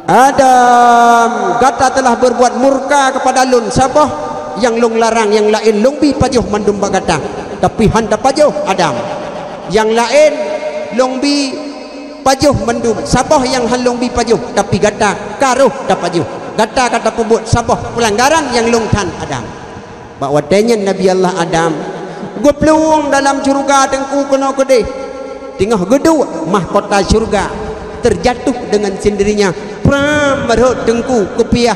"Adam, gata telah berbuat murka kepada Lôn, saboh nyang Lôn larang, nyang laén Lôn bi pajoh mandum bak gata, tapi han tapajoh, Adam. Nyang laén Lôn bi pajoh mandum, saboh nyang han Lôn bi pajoh, tapi gata ka roh tapajoh. Gata ka tapeubuet saboh peulanggaran nyang Lôn that, Adam." Bak watée nyan Nabi Allah Adam geuplueng dalam syeuruga Teungku keunoe keudeh. Teungoh geuduek, mahkota syeuruga terjatuh dengan sendirinya. Pram, rhot Teungku, keupiah,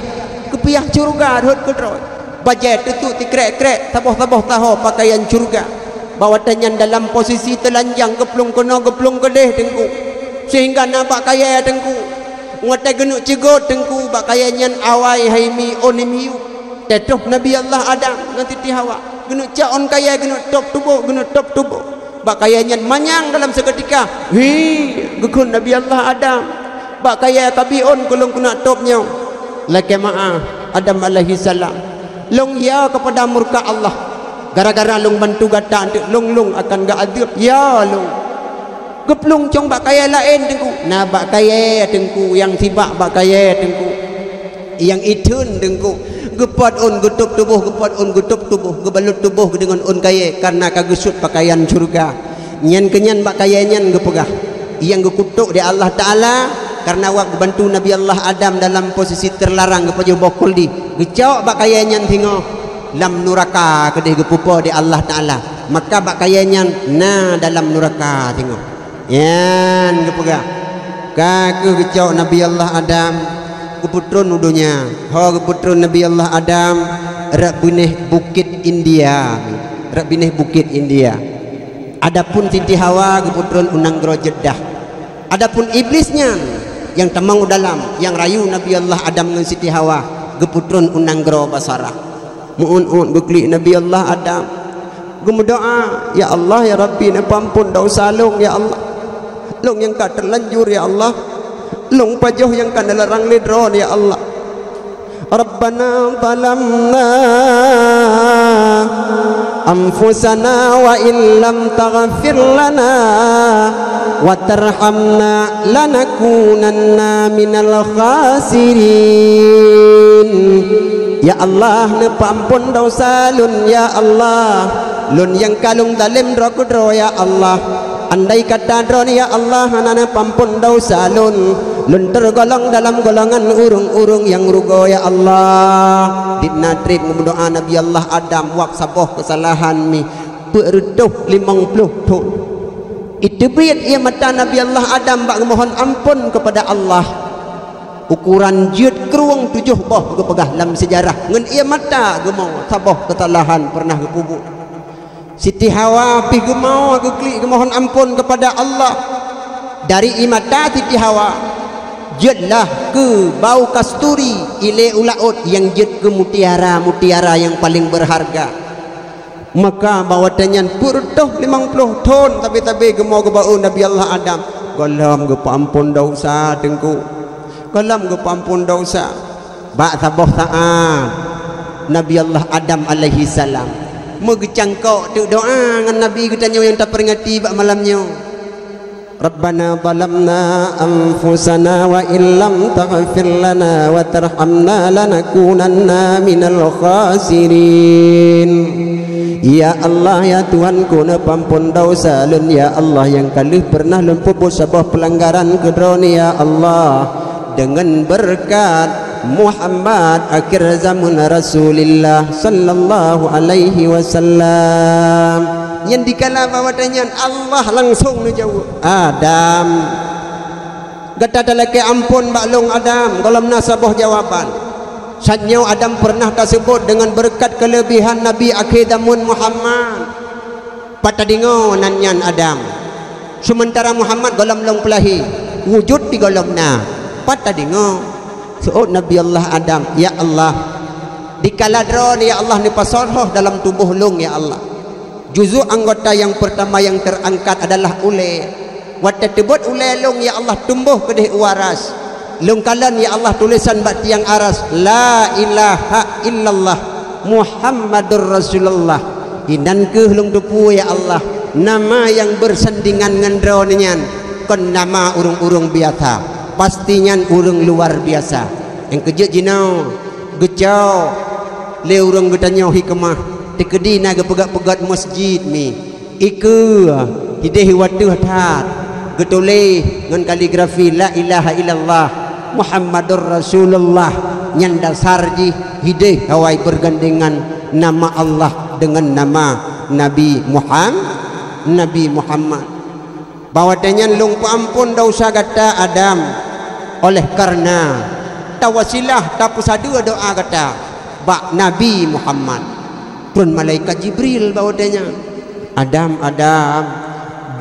keupiah syeuruga rhot keudroe. Bajée teutuk tikrek-krek, saboh-saboh saho pakaian syeuruga. Bak watée nyan dalam posisi teulanjang, geuplueng keunoe, geuplueng keudeh Teungku, sehingga na bak kayée Teungku. Watée geuneuk ceugot Teungku, bak kayée nyan awai hai mi ôn miyueb. Teutroh Nabi Allah Adam ngon Siti Hawa, geuneuk cok ôn kayée, geuneuk top tuboh, geuneuk top tuboh. Bak kayée nyan manyang dalam seukeutika. "Hi," geukheun Nabi Allah Adam, "bak kayée kabi ôn keu lôn keuneuk top nyoe." "Lakée meu'ah, Adam alaihissalam. Lôn ya keupada murka Allah. Gara-gara lôn bantu gata, eunteuk lôn, lôn akan geuadeueb, ya lôn." Geuplueng cong bak kayée laén Teungku. Na bak kayée Teungku, nyang sibak bak kayée Teungku. Nyang itheun Teungku. Geupot ôn geutôb tuboh, geupot ôn geutôb tuboh, geubalot tuboh geudeungon ôn kayée, kareuna ka geusuet pakaian syeuruga. Nyan keu nyan bak kayée nyan geupeugah, nyang geukutok di Allah Taala, kareuna wab geubantu Nabi Allah Adam dalam posisi teularang geupajoh boh kuldi. Geucok bak kayée nyan singoh lam nuraka keudeh geupeupo di Allah Taala. Maka bak kayée nyan na dalam nuraka singoh. Nyan geupeugah, ka keuh geucok Nabi Allah Adam, geupeutron u donya. Ho geupeutron Nabi Allah Adam, rab binéh Bukét India. Rab binéh Bukét India. Adapun Siti Hawa geupeutron u nanggroe Jeddah. Adapun Iblis nyan nyang tamong u dalam, nyang rayu Nabi Allah Adam ngon Siti Hawa, geupeutron u nanggroe Basarah. Meu'uet-uet geuklik Nabi Allah Adam. Geumeudoá, "Ya Allah, ya Rabbi, neupeuampon desya lôn, ya Allah. Lôn nyang ka teulanjur, ya Allah. Lôn pajoh nyang ka neularang lé Droe, ya Allah. Rabbana zalamna anfusana wa illam taghfir lana wa tarhamna lanakunanna minal khasirin." Ya Allah, neupeuampon desya lôn, ya Allah. Lôn nyang ka lôn zalém droe keudroe, ya Allah. Andai kata Droeneuh, ya Allah, hana neupeuampon desya lôn, lôn teugolong dalam golongan ureuëng-ureuëng nyang rugoe, ya Allah. Dikna treb geumeudoá Nabi Allah Adam, wab saboh keusalahan mi. Peuet reutôh limong ploh thon. Iteubiet ié mata Nabi Allah Adam bak geumohon amphon keupada Allah. Ukoran jeuet krueng tujoh boh geupeugah lam seujarah, ngon ié mata geumo saboh keusalahan peureunah geupeubuet. Siti Hawa pih geumo geuklik geumohon amphon keupada Allah. Dari ié mata Siti Hawa jeuetlah keu bau kasturi ilée u laôt nyang jeuet keu mutiara-mutiara nyang paleng beurharga. Maka bak watée nyan peuet reutôh limong ploh thon sabe-sabe geumo geubak Nabi Allah Adam, gohlom geupeuamphon desya Teungku. Gohlom geupeuamphon desya. Bak saboh saát Nabi Allah Adam alaihissalam meugeucangkok teuk doá ngon Nabi geutanyoe nyang taperingati bak malam nyoe. Rabbana zalamna anfusana wa illam taghfir lana wa tarhamna lanakunanna minal khasirin. Ya Allah, ya Tuhanku, neupeuamphon desya lôn, ya Allah, nyang ka lheueh peureunah lôn peubuet saboh peulanggaran keu Droeneuh, ya Allah, deungon beureukat Muhammad akhir zaman Rasulillah sallallahu alaihi wasallam. Nyan dikala bak watée nyan Allah langsong neujaweueb, "Adam, gata talakée amphon bak lôn Adam, gohlom na saboh jawaban." Saát nyoe Adam peureunah taseubut deungon beureukat keuleubihan Nabi akhé zaman Muhammad. Pat tadeungoe nan nyan Adam. Seumeuntara Muhammad gohlom lôn peulahé, wujud di gohlom na. Pat tadeungoe. Seuôt Nabi Allah Adam, "Ya Allah, dikala droeneuh, ya Allah, neupasoe roh dalam tuboh lôn, ya Allah. Juzuk anggota nyang peurtama nyang teurangkat adalah ulée. Watée teubiet ulée lôn, ya Allah, tumboh keudeh u aras. Lôn kalon, ya Allah, tulésan bak tiang aras, 'La ilaha illallah Muhammadur Rasulullah.' Inan kheueh lôn teupeue, ya Allah, nama nyang beursandingan ngon droeneuh nyan kon nama ureuëng-ureuëng biasa. Pasti nyan ureuëng luar biasa." Nyang keujeuet jinoe, geucok lé ureuëng geutanyoe hikmah, teukeudi na geupeugét-peugét masjid mi. Ikeue hideh wateueh that geutuléh ngon kaligrafi, "La ilaha illallah Muhammadur Rasulullah." Nyan dasar jih hideh awai beurgandengan nama Allah deungon nama Nabi Muham-, Nabi Muhammad. Bak watée nyan lôn peuamphon desya gata Adam, oleh kareuna tawasilah tapeusadeue doá gata bak Nabi Muhammad. Turun malaikat Jibril bak watée nyan, "Adam, Adam,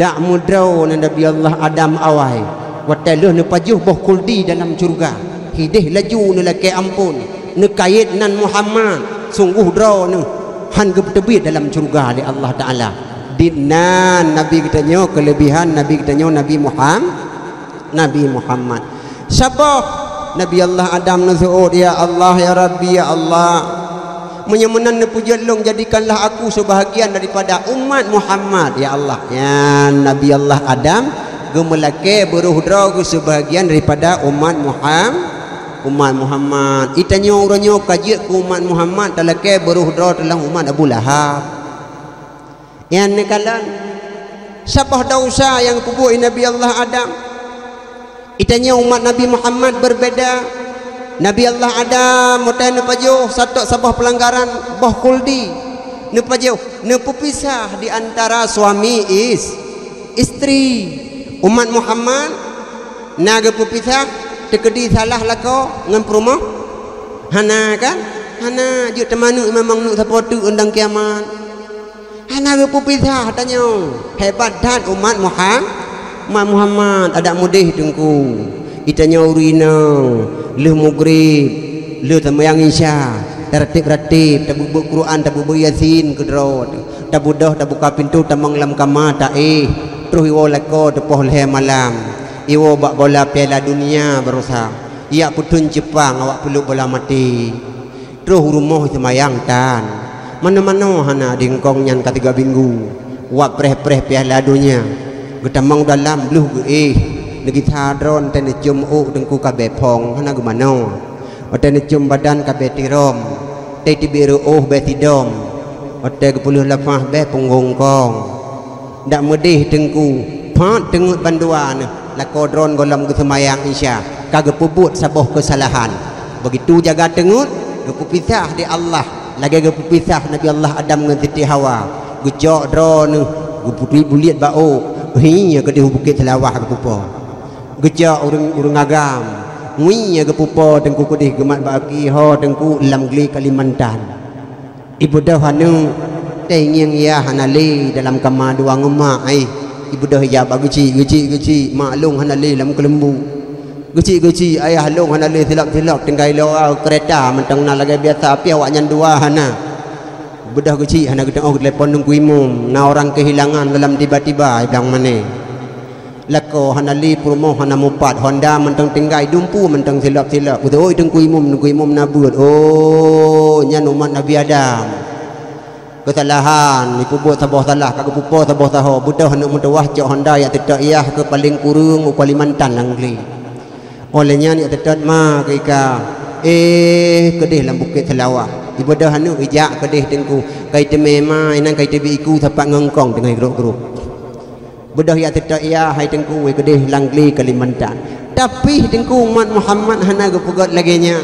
dak meudroe na Nabi Allah Adam awai, watée lheueh neupajoh boh khuldi dalam syeuruga, hideh laju neulakée amphon, neukayét nan Muhammad, sunggoh droeneuh hán geupeuteubiet dalam syeuruga lé Allah Taala." Dinan Nabi geutanyoe, keuleubihan Nabi geutanyoe Nabi Muham-, Nabi Muhammad. Saboh Nabi Allah Adam neuseuôt, "Ya Allah, ya Rabbi, ya Allah, meunyoe meunan neupeujeuet lôn, jadikanlah aku seubahgian daripada umat Muhammad, ya Allah." Nyan Nabi Allah Adam geumeulakée beurôh droe geuh seubahgian daripada umat Muham-, umat Muhammad. Itanyoe uroe nyoe ka jeuet keu umat Muhammad, talakée beurôh droe teuh lam umat Abu Lahab. Nyan neukalon saboh desya nyang geupeubeuet Nabi Allah Adam. Itanyoe umat Nabi Muhammad berbeda. Nabi Allah Adam watée neupajoh satok saboh peulanggaran boh khuldi. Neupajoh, neupeupisah di antara suami is-, istri. Umat Muhammad na geupeupisah teukeudi salah lakoe ngon peurumoh? Hana kan? Hana, jeuet teumaneuk memang neuk sapoe teuk undang kiamat. Hana geupeupisah tanyoe. Hebat that umat Muha-, umat Muhammad, adak meudeh Teungku. Itanyoe ureuëng inong, lheueh mugrib, lheueh seumayang Isya, taratib-ratib, tabeuet-beuet Quran, tabeuet-beuet Yasin keudroe, tabeudôh, tabuka pintoe, tamong lam kama, taéh, troh iwoe lakoe teupoh lhée malam, iwoe bak bola Piala Dunia baroesa, ijak peutheun ceupang awak peuleuek bola maté. Troh u rumoh seumayang tan. Manoe-manoe hana di eungkong nyan ka tiga minggu. Wab preh-preh Piala Donya. Geutamong dalam bloh geuéh. Neugisa droe teuh neucium ôk Teungku ka bée phong, hana geumanoe. Watée neucium badan ka bée tirôm. Teuh teubiet reuôh bée sidom. Watée geupeuleueh lapah bée punggong kong. Dak meudeh Teungku, pat teungeut bandua neuh, lakoe droe gohlom geuseumayang Isya, ka geupeubuet saboh keusalahan. Begitu jaga teungeut, geupeupisah di Allah, lagée geupeupisah Nabi Allah Adam ngon Siti Hawa. Geucok droeneuh, geuputui buliet bak ôk, hi nyang keudeh u Bukét Seulawah geupupo. Geucok ureuëng, ureuëng agam, ngui nyang geupupo teungku keudeh geumat bak aki ho teungku lam glé Kalimantan. Ibeudôh aneuëk, teuingieng yah hana lé dalam kama dua ngon mak, eh. Ibeudôh ijak bak geuchik, geuchik, geuchik, mak lôn hana lé lam keuleumbu. Geuchik-geuchik, ayah lôn hana lé silop-silop, tinggai lora keureta mantong na lagée biasa, pih awaknyan dua hana. Beudôh geuchik hana geuteungoh geutelepon Teungku Imum, na orang kehilangan dalam tiba-tiba, i Blang Mané. Lakoe hana lé, peurumoh hana mupat, honda mantong tinggai, dumpu mantong silop-silop. Geuteuôt Teungku Imum, Teungku Imum na beuet. Oh, nyan umat Nabi Adam. Keusalahan, ipeubuet saboh salah, ka geupupo saboh saho, beudôh aneuëk meutuwah cok honda jak teutok yah keu paleng kureueng u Kalimantan lam glé. Óh lheueh nyan jak teutot ma keu ika, éh, keudeh lam Bukét Seulawah. Ibeudôh aneuëk ijak keudeh teungku, ka iteumé ma, inan ka iteubiet iku sapat ngon kong teungoh igrôp-grôp. Beudôh jak teutot yah hai teungku, wéh keudeh lam glé Kalimantan. Tapi teungku, umat Muhammad hana geupeugét lagée nyan.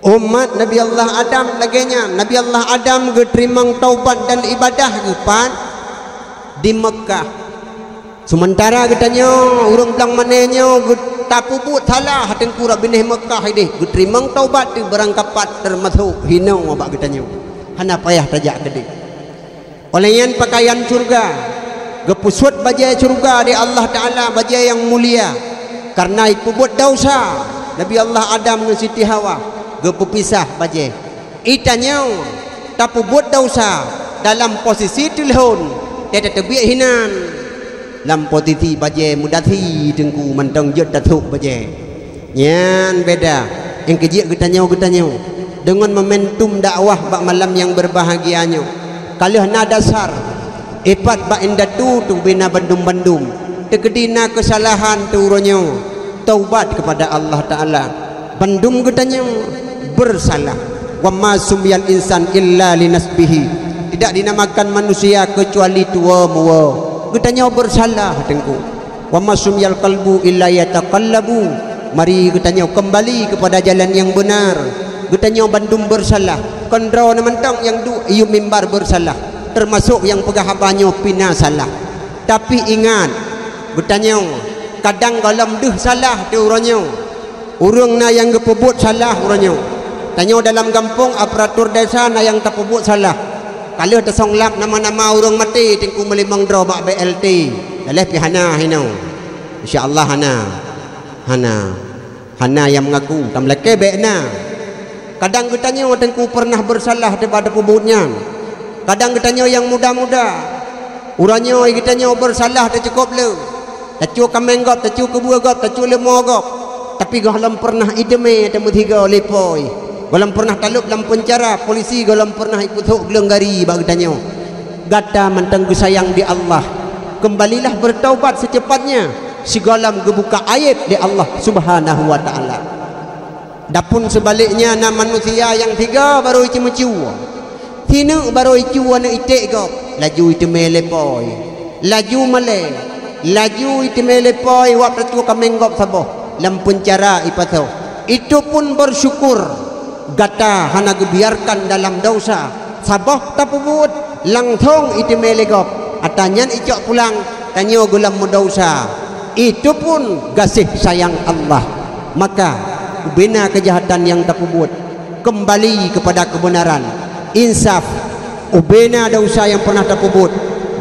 Umat Nabi Allah Adam lagée nyan. Nabi Allah Adam geuteurimong taubat dan ibadah geuh pat di Meukah. Seumeuntara geutanyoe, ureuëng Blang Mané nyoe, geut-, tapeubuet salah teungku, rab binéh Meukah ideh, geuteurimong taubat teuh barangkapat, teumasok hinoe bak geutanyoe. Hana payah tajak keudeh. Óh lheueh nyan pakaian syeuruga, geupeusuet bajée syeuruga di Allah Taala, bajée nyang mulia. Kareuna ipeubuet desya, Nabi Allah Adam ngon Siti Hawa geupeupisah bajée. Itanyoe tapeubuet desya dalam posisi teulhon, teutateubiet hinan. Lam posisi bajée meudasi teungku mantong jeuet tasok bajée. Nyan beda nyang keujeuet geutanyoe-geutanyoe deungon momentum dakwah bak malam nyang beubahgia nyoe. Ka lheueh na dasar, ipat bak indatu teubina bandum-bandum. Teukeudi na keusalahan teuh uroe nyoe, taubat keupada Allah Taala. Bandum geutanyoe beursalah. "Wa ma sumiyal insan illa linasbihi." Tidak dinamakan manusia kecuali tuwoe-muwoe. Geutanyoe beursalah teungku. "Wa ma sumiyal qalbu illa yataqallabu." Mari geutanyoe keumbali keupada jalan nyang beunar. Geutanyoe bandum beursalah. Kon droeneuh mantong nyang duek iyue mimbar beursalah, teumasok nyang peugah haba nyoe pih na salah. Tapi ingat, geutanyoe kadang gohlom deuh salah teuh uroe nyoe. Ureuëng na nyang geupeubuet salah uroe nyoe. Tanyoe dalam gampông, aparatur desa na nyang tapeubuet salah. Ka lheueh tasong lap nama-nama ureuëng maté teungku meulimong droe bak B L T. Daleh pih hana hinoe. Insya Allah hana. Hana. Hana nyang meungaku, tameulakée bék na. Kadang geutanyoe teungku peureunah beursalah teuh bak tapeubuet nyan. Kadang geutanyoe nyang muda-muda. Uroe nyoe geutanyoe beursalah teuh cukôp le. Tacue kaméng gob, tacue keubeue gob, tacue leumo gob. Tapi gohlom peureunah iteumé teumeusigoe lé Po. Gohlom peureunah talôb lam peunjara, polisi gohlom peureunah ipeusok gleueng gari bak geutanyoe. Gata mantong geusayang di Allah. Keumbalilah beurtaubat seuceupatnya, sigohlom geubuka aéb lé Allah Subhanahu wa Taala. Dapun seubaleknya na manusia nyang sigoe barô iceumeucue. Sineuk barô icue aneuk iték gob, laju iteumé lé Po. Laju malée, laju iteumé lé Po wab tacue kaméng gob saboh lam peunjara ipasoe. Itu pun bersyukur gata hana geubiarkan dalam desya. Saboh tapeubuet langsong iteumé lé gob. Ata nyan icok pulang, tanyoe gohlom meudesya. Itu pun gaséh sayang Allah. Maka, ubena keujahatan nyang tapeubuet, keumbali keupada keubeunaran, insaf, ubena desya nyang peureunah tapeubuet,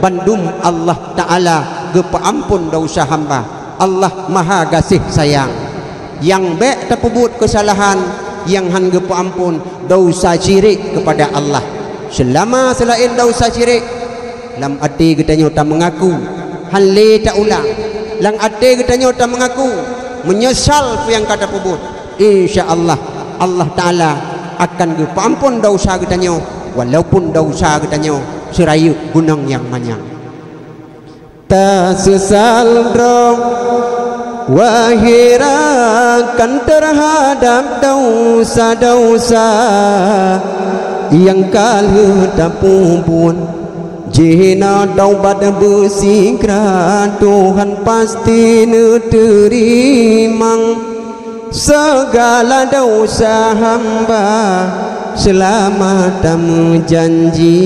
bandum Allah Taala geupeuamphon desya hamba. Allah Maha Gaséh Sayang. Nyang bék tapeubuet keusalahan nyang hán geupeuamphon, desya syirik keupada Allah. Seulama seulaén desya syirik, lam até geutanyoe tameungaku, hán lé taulang. Lam até geutanyoe tameungaku, meunyeusal peue nyang ka tapeubuet. Insya Allah, Allah Taala akan geupeuamphon desya geutanyoe, walaupun desya geutanyoe seurayeuk gunong nyang manyang. Taseusal droe, wahé rakan, teuhadab desya-desya nyang ka lheueh tapeubuet. Jihna taubat beusigra, Tuhan pasti neuteurimong. Sigala desya hamba Seulama tameujanji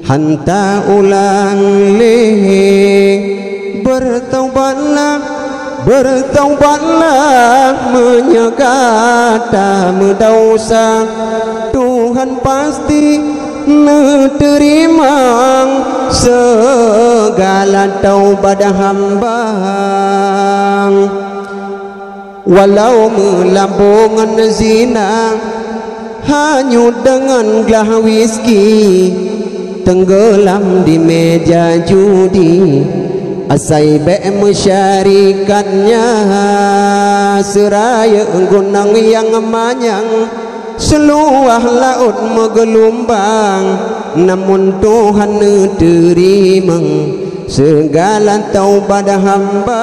hanta ulang lé. Beurtaubatlah, beurtaubatlah meunyoe gata meudesya. Tuhan pasti neuteurimong seugala taubat hamba. Walau meulabô ngon zina, hanyut deungon glah wiski, teunggeulam di meja judi, asai bék meusyarikatnya. Seurayeuk gunong nyang manyang, seuluwah laôt meugeulumbang, namun Tuhan neuteurimong seugala taubat hamba.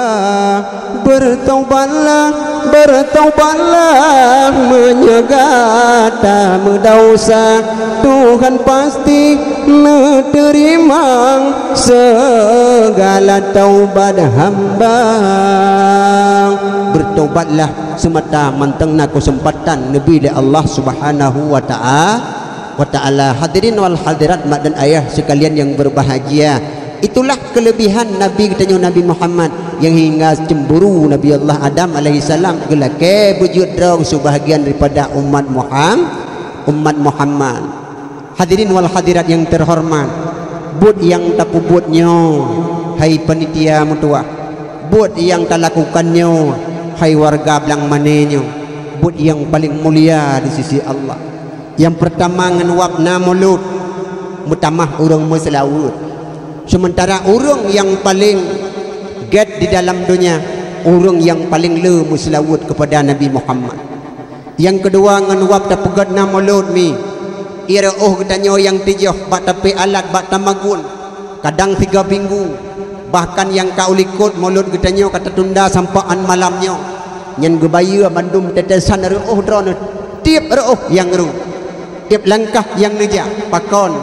Beurtaubatlah, beurtaubatlah meunyoe gata meudesya. Tuhan pasti neuteurimong seugala taubat hamba. Beurtaubatlah seumata mantong na keuseumpatan neubri lé Allah Subhanahu wa Ta'a-, wa Ta'ala. Hadirin wal hadirat, mak dan ayah seukalian nyang beubahgia, itulah keuleubihan Nabi geutanyoe Nabi Muhammad nyang hingga cemburu Nabi Allah Adam alaihissalam geulakée beujeuet droe seubahagian daripada umat Muham-, umat Muhammad. Hadirin wal hadirat nyang teuhoreumat, buet nyang tapeubuet nyoe, hai panitia meutuwah, buet nyang talakukan nyoe, hai wareuga Blang Mané nyoe, buet nyang paleng mulia di sisi Allah. Nyang peurtama ngon wab na mulod, meutamah ureuëng meuseulaweuet. Seumeuntara ureuëng nyang paleng gét di dalam donya, ureuëng nyang paleng le meuseulaweuet keupada Nabi Muhammad. Nyang keudua ngon wab tapeugét na mulod mi. Ié reuôh geutanyoe nyang tijôh bak tapék alat bak tamagun, kadang sigoe minggu, bahkan nyang ka u likot mulod geutanyoe ka tatunda sampoe án malam nyoe. Nyan geubayeue bandum tetesan reuôh droeneuh, tieb reuôh nyang ru, tieb langkah nyang neujak. Pakon?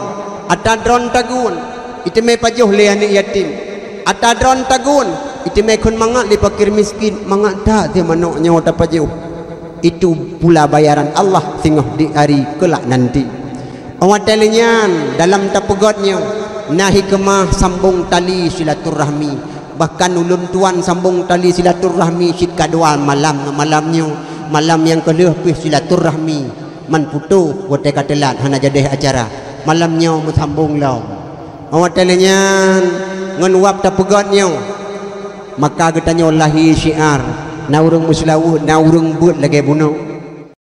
Ata droen tagun, iteumé pajoh lé aneuëk yatim. Ata droen tagun, iteumé khon mangat lé fakir miskin, mangat that teuh manok nyoe tapajoh. Itu pula bayaran Allah singoh di ari keulak nanti. Óh watée lheueh nyan, dalam tapeugét nyoe, na hikmah sambong tali silaturahmi. Bahkan ulôn tuan sambong tali silaturahmi cit ka dua malam ngon malam nyoe. Malam nyang keulheueh pih silaturahmi man putôh watée ka teulat hana jadeh acara. Malam nyoe meusambong lom. Óh watée lheueh nyan, ngon wab tapeugét nyoe, maka geutanyoe lahé syiar, na ureuëng meuseulaweuet, na ureuëng beuet lagée bunoe.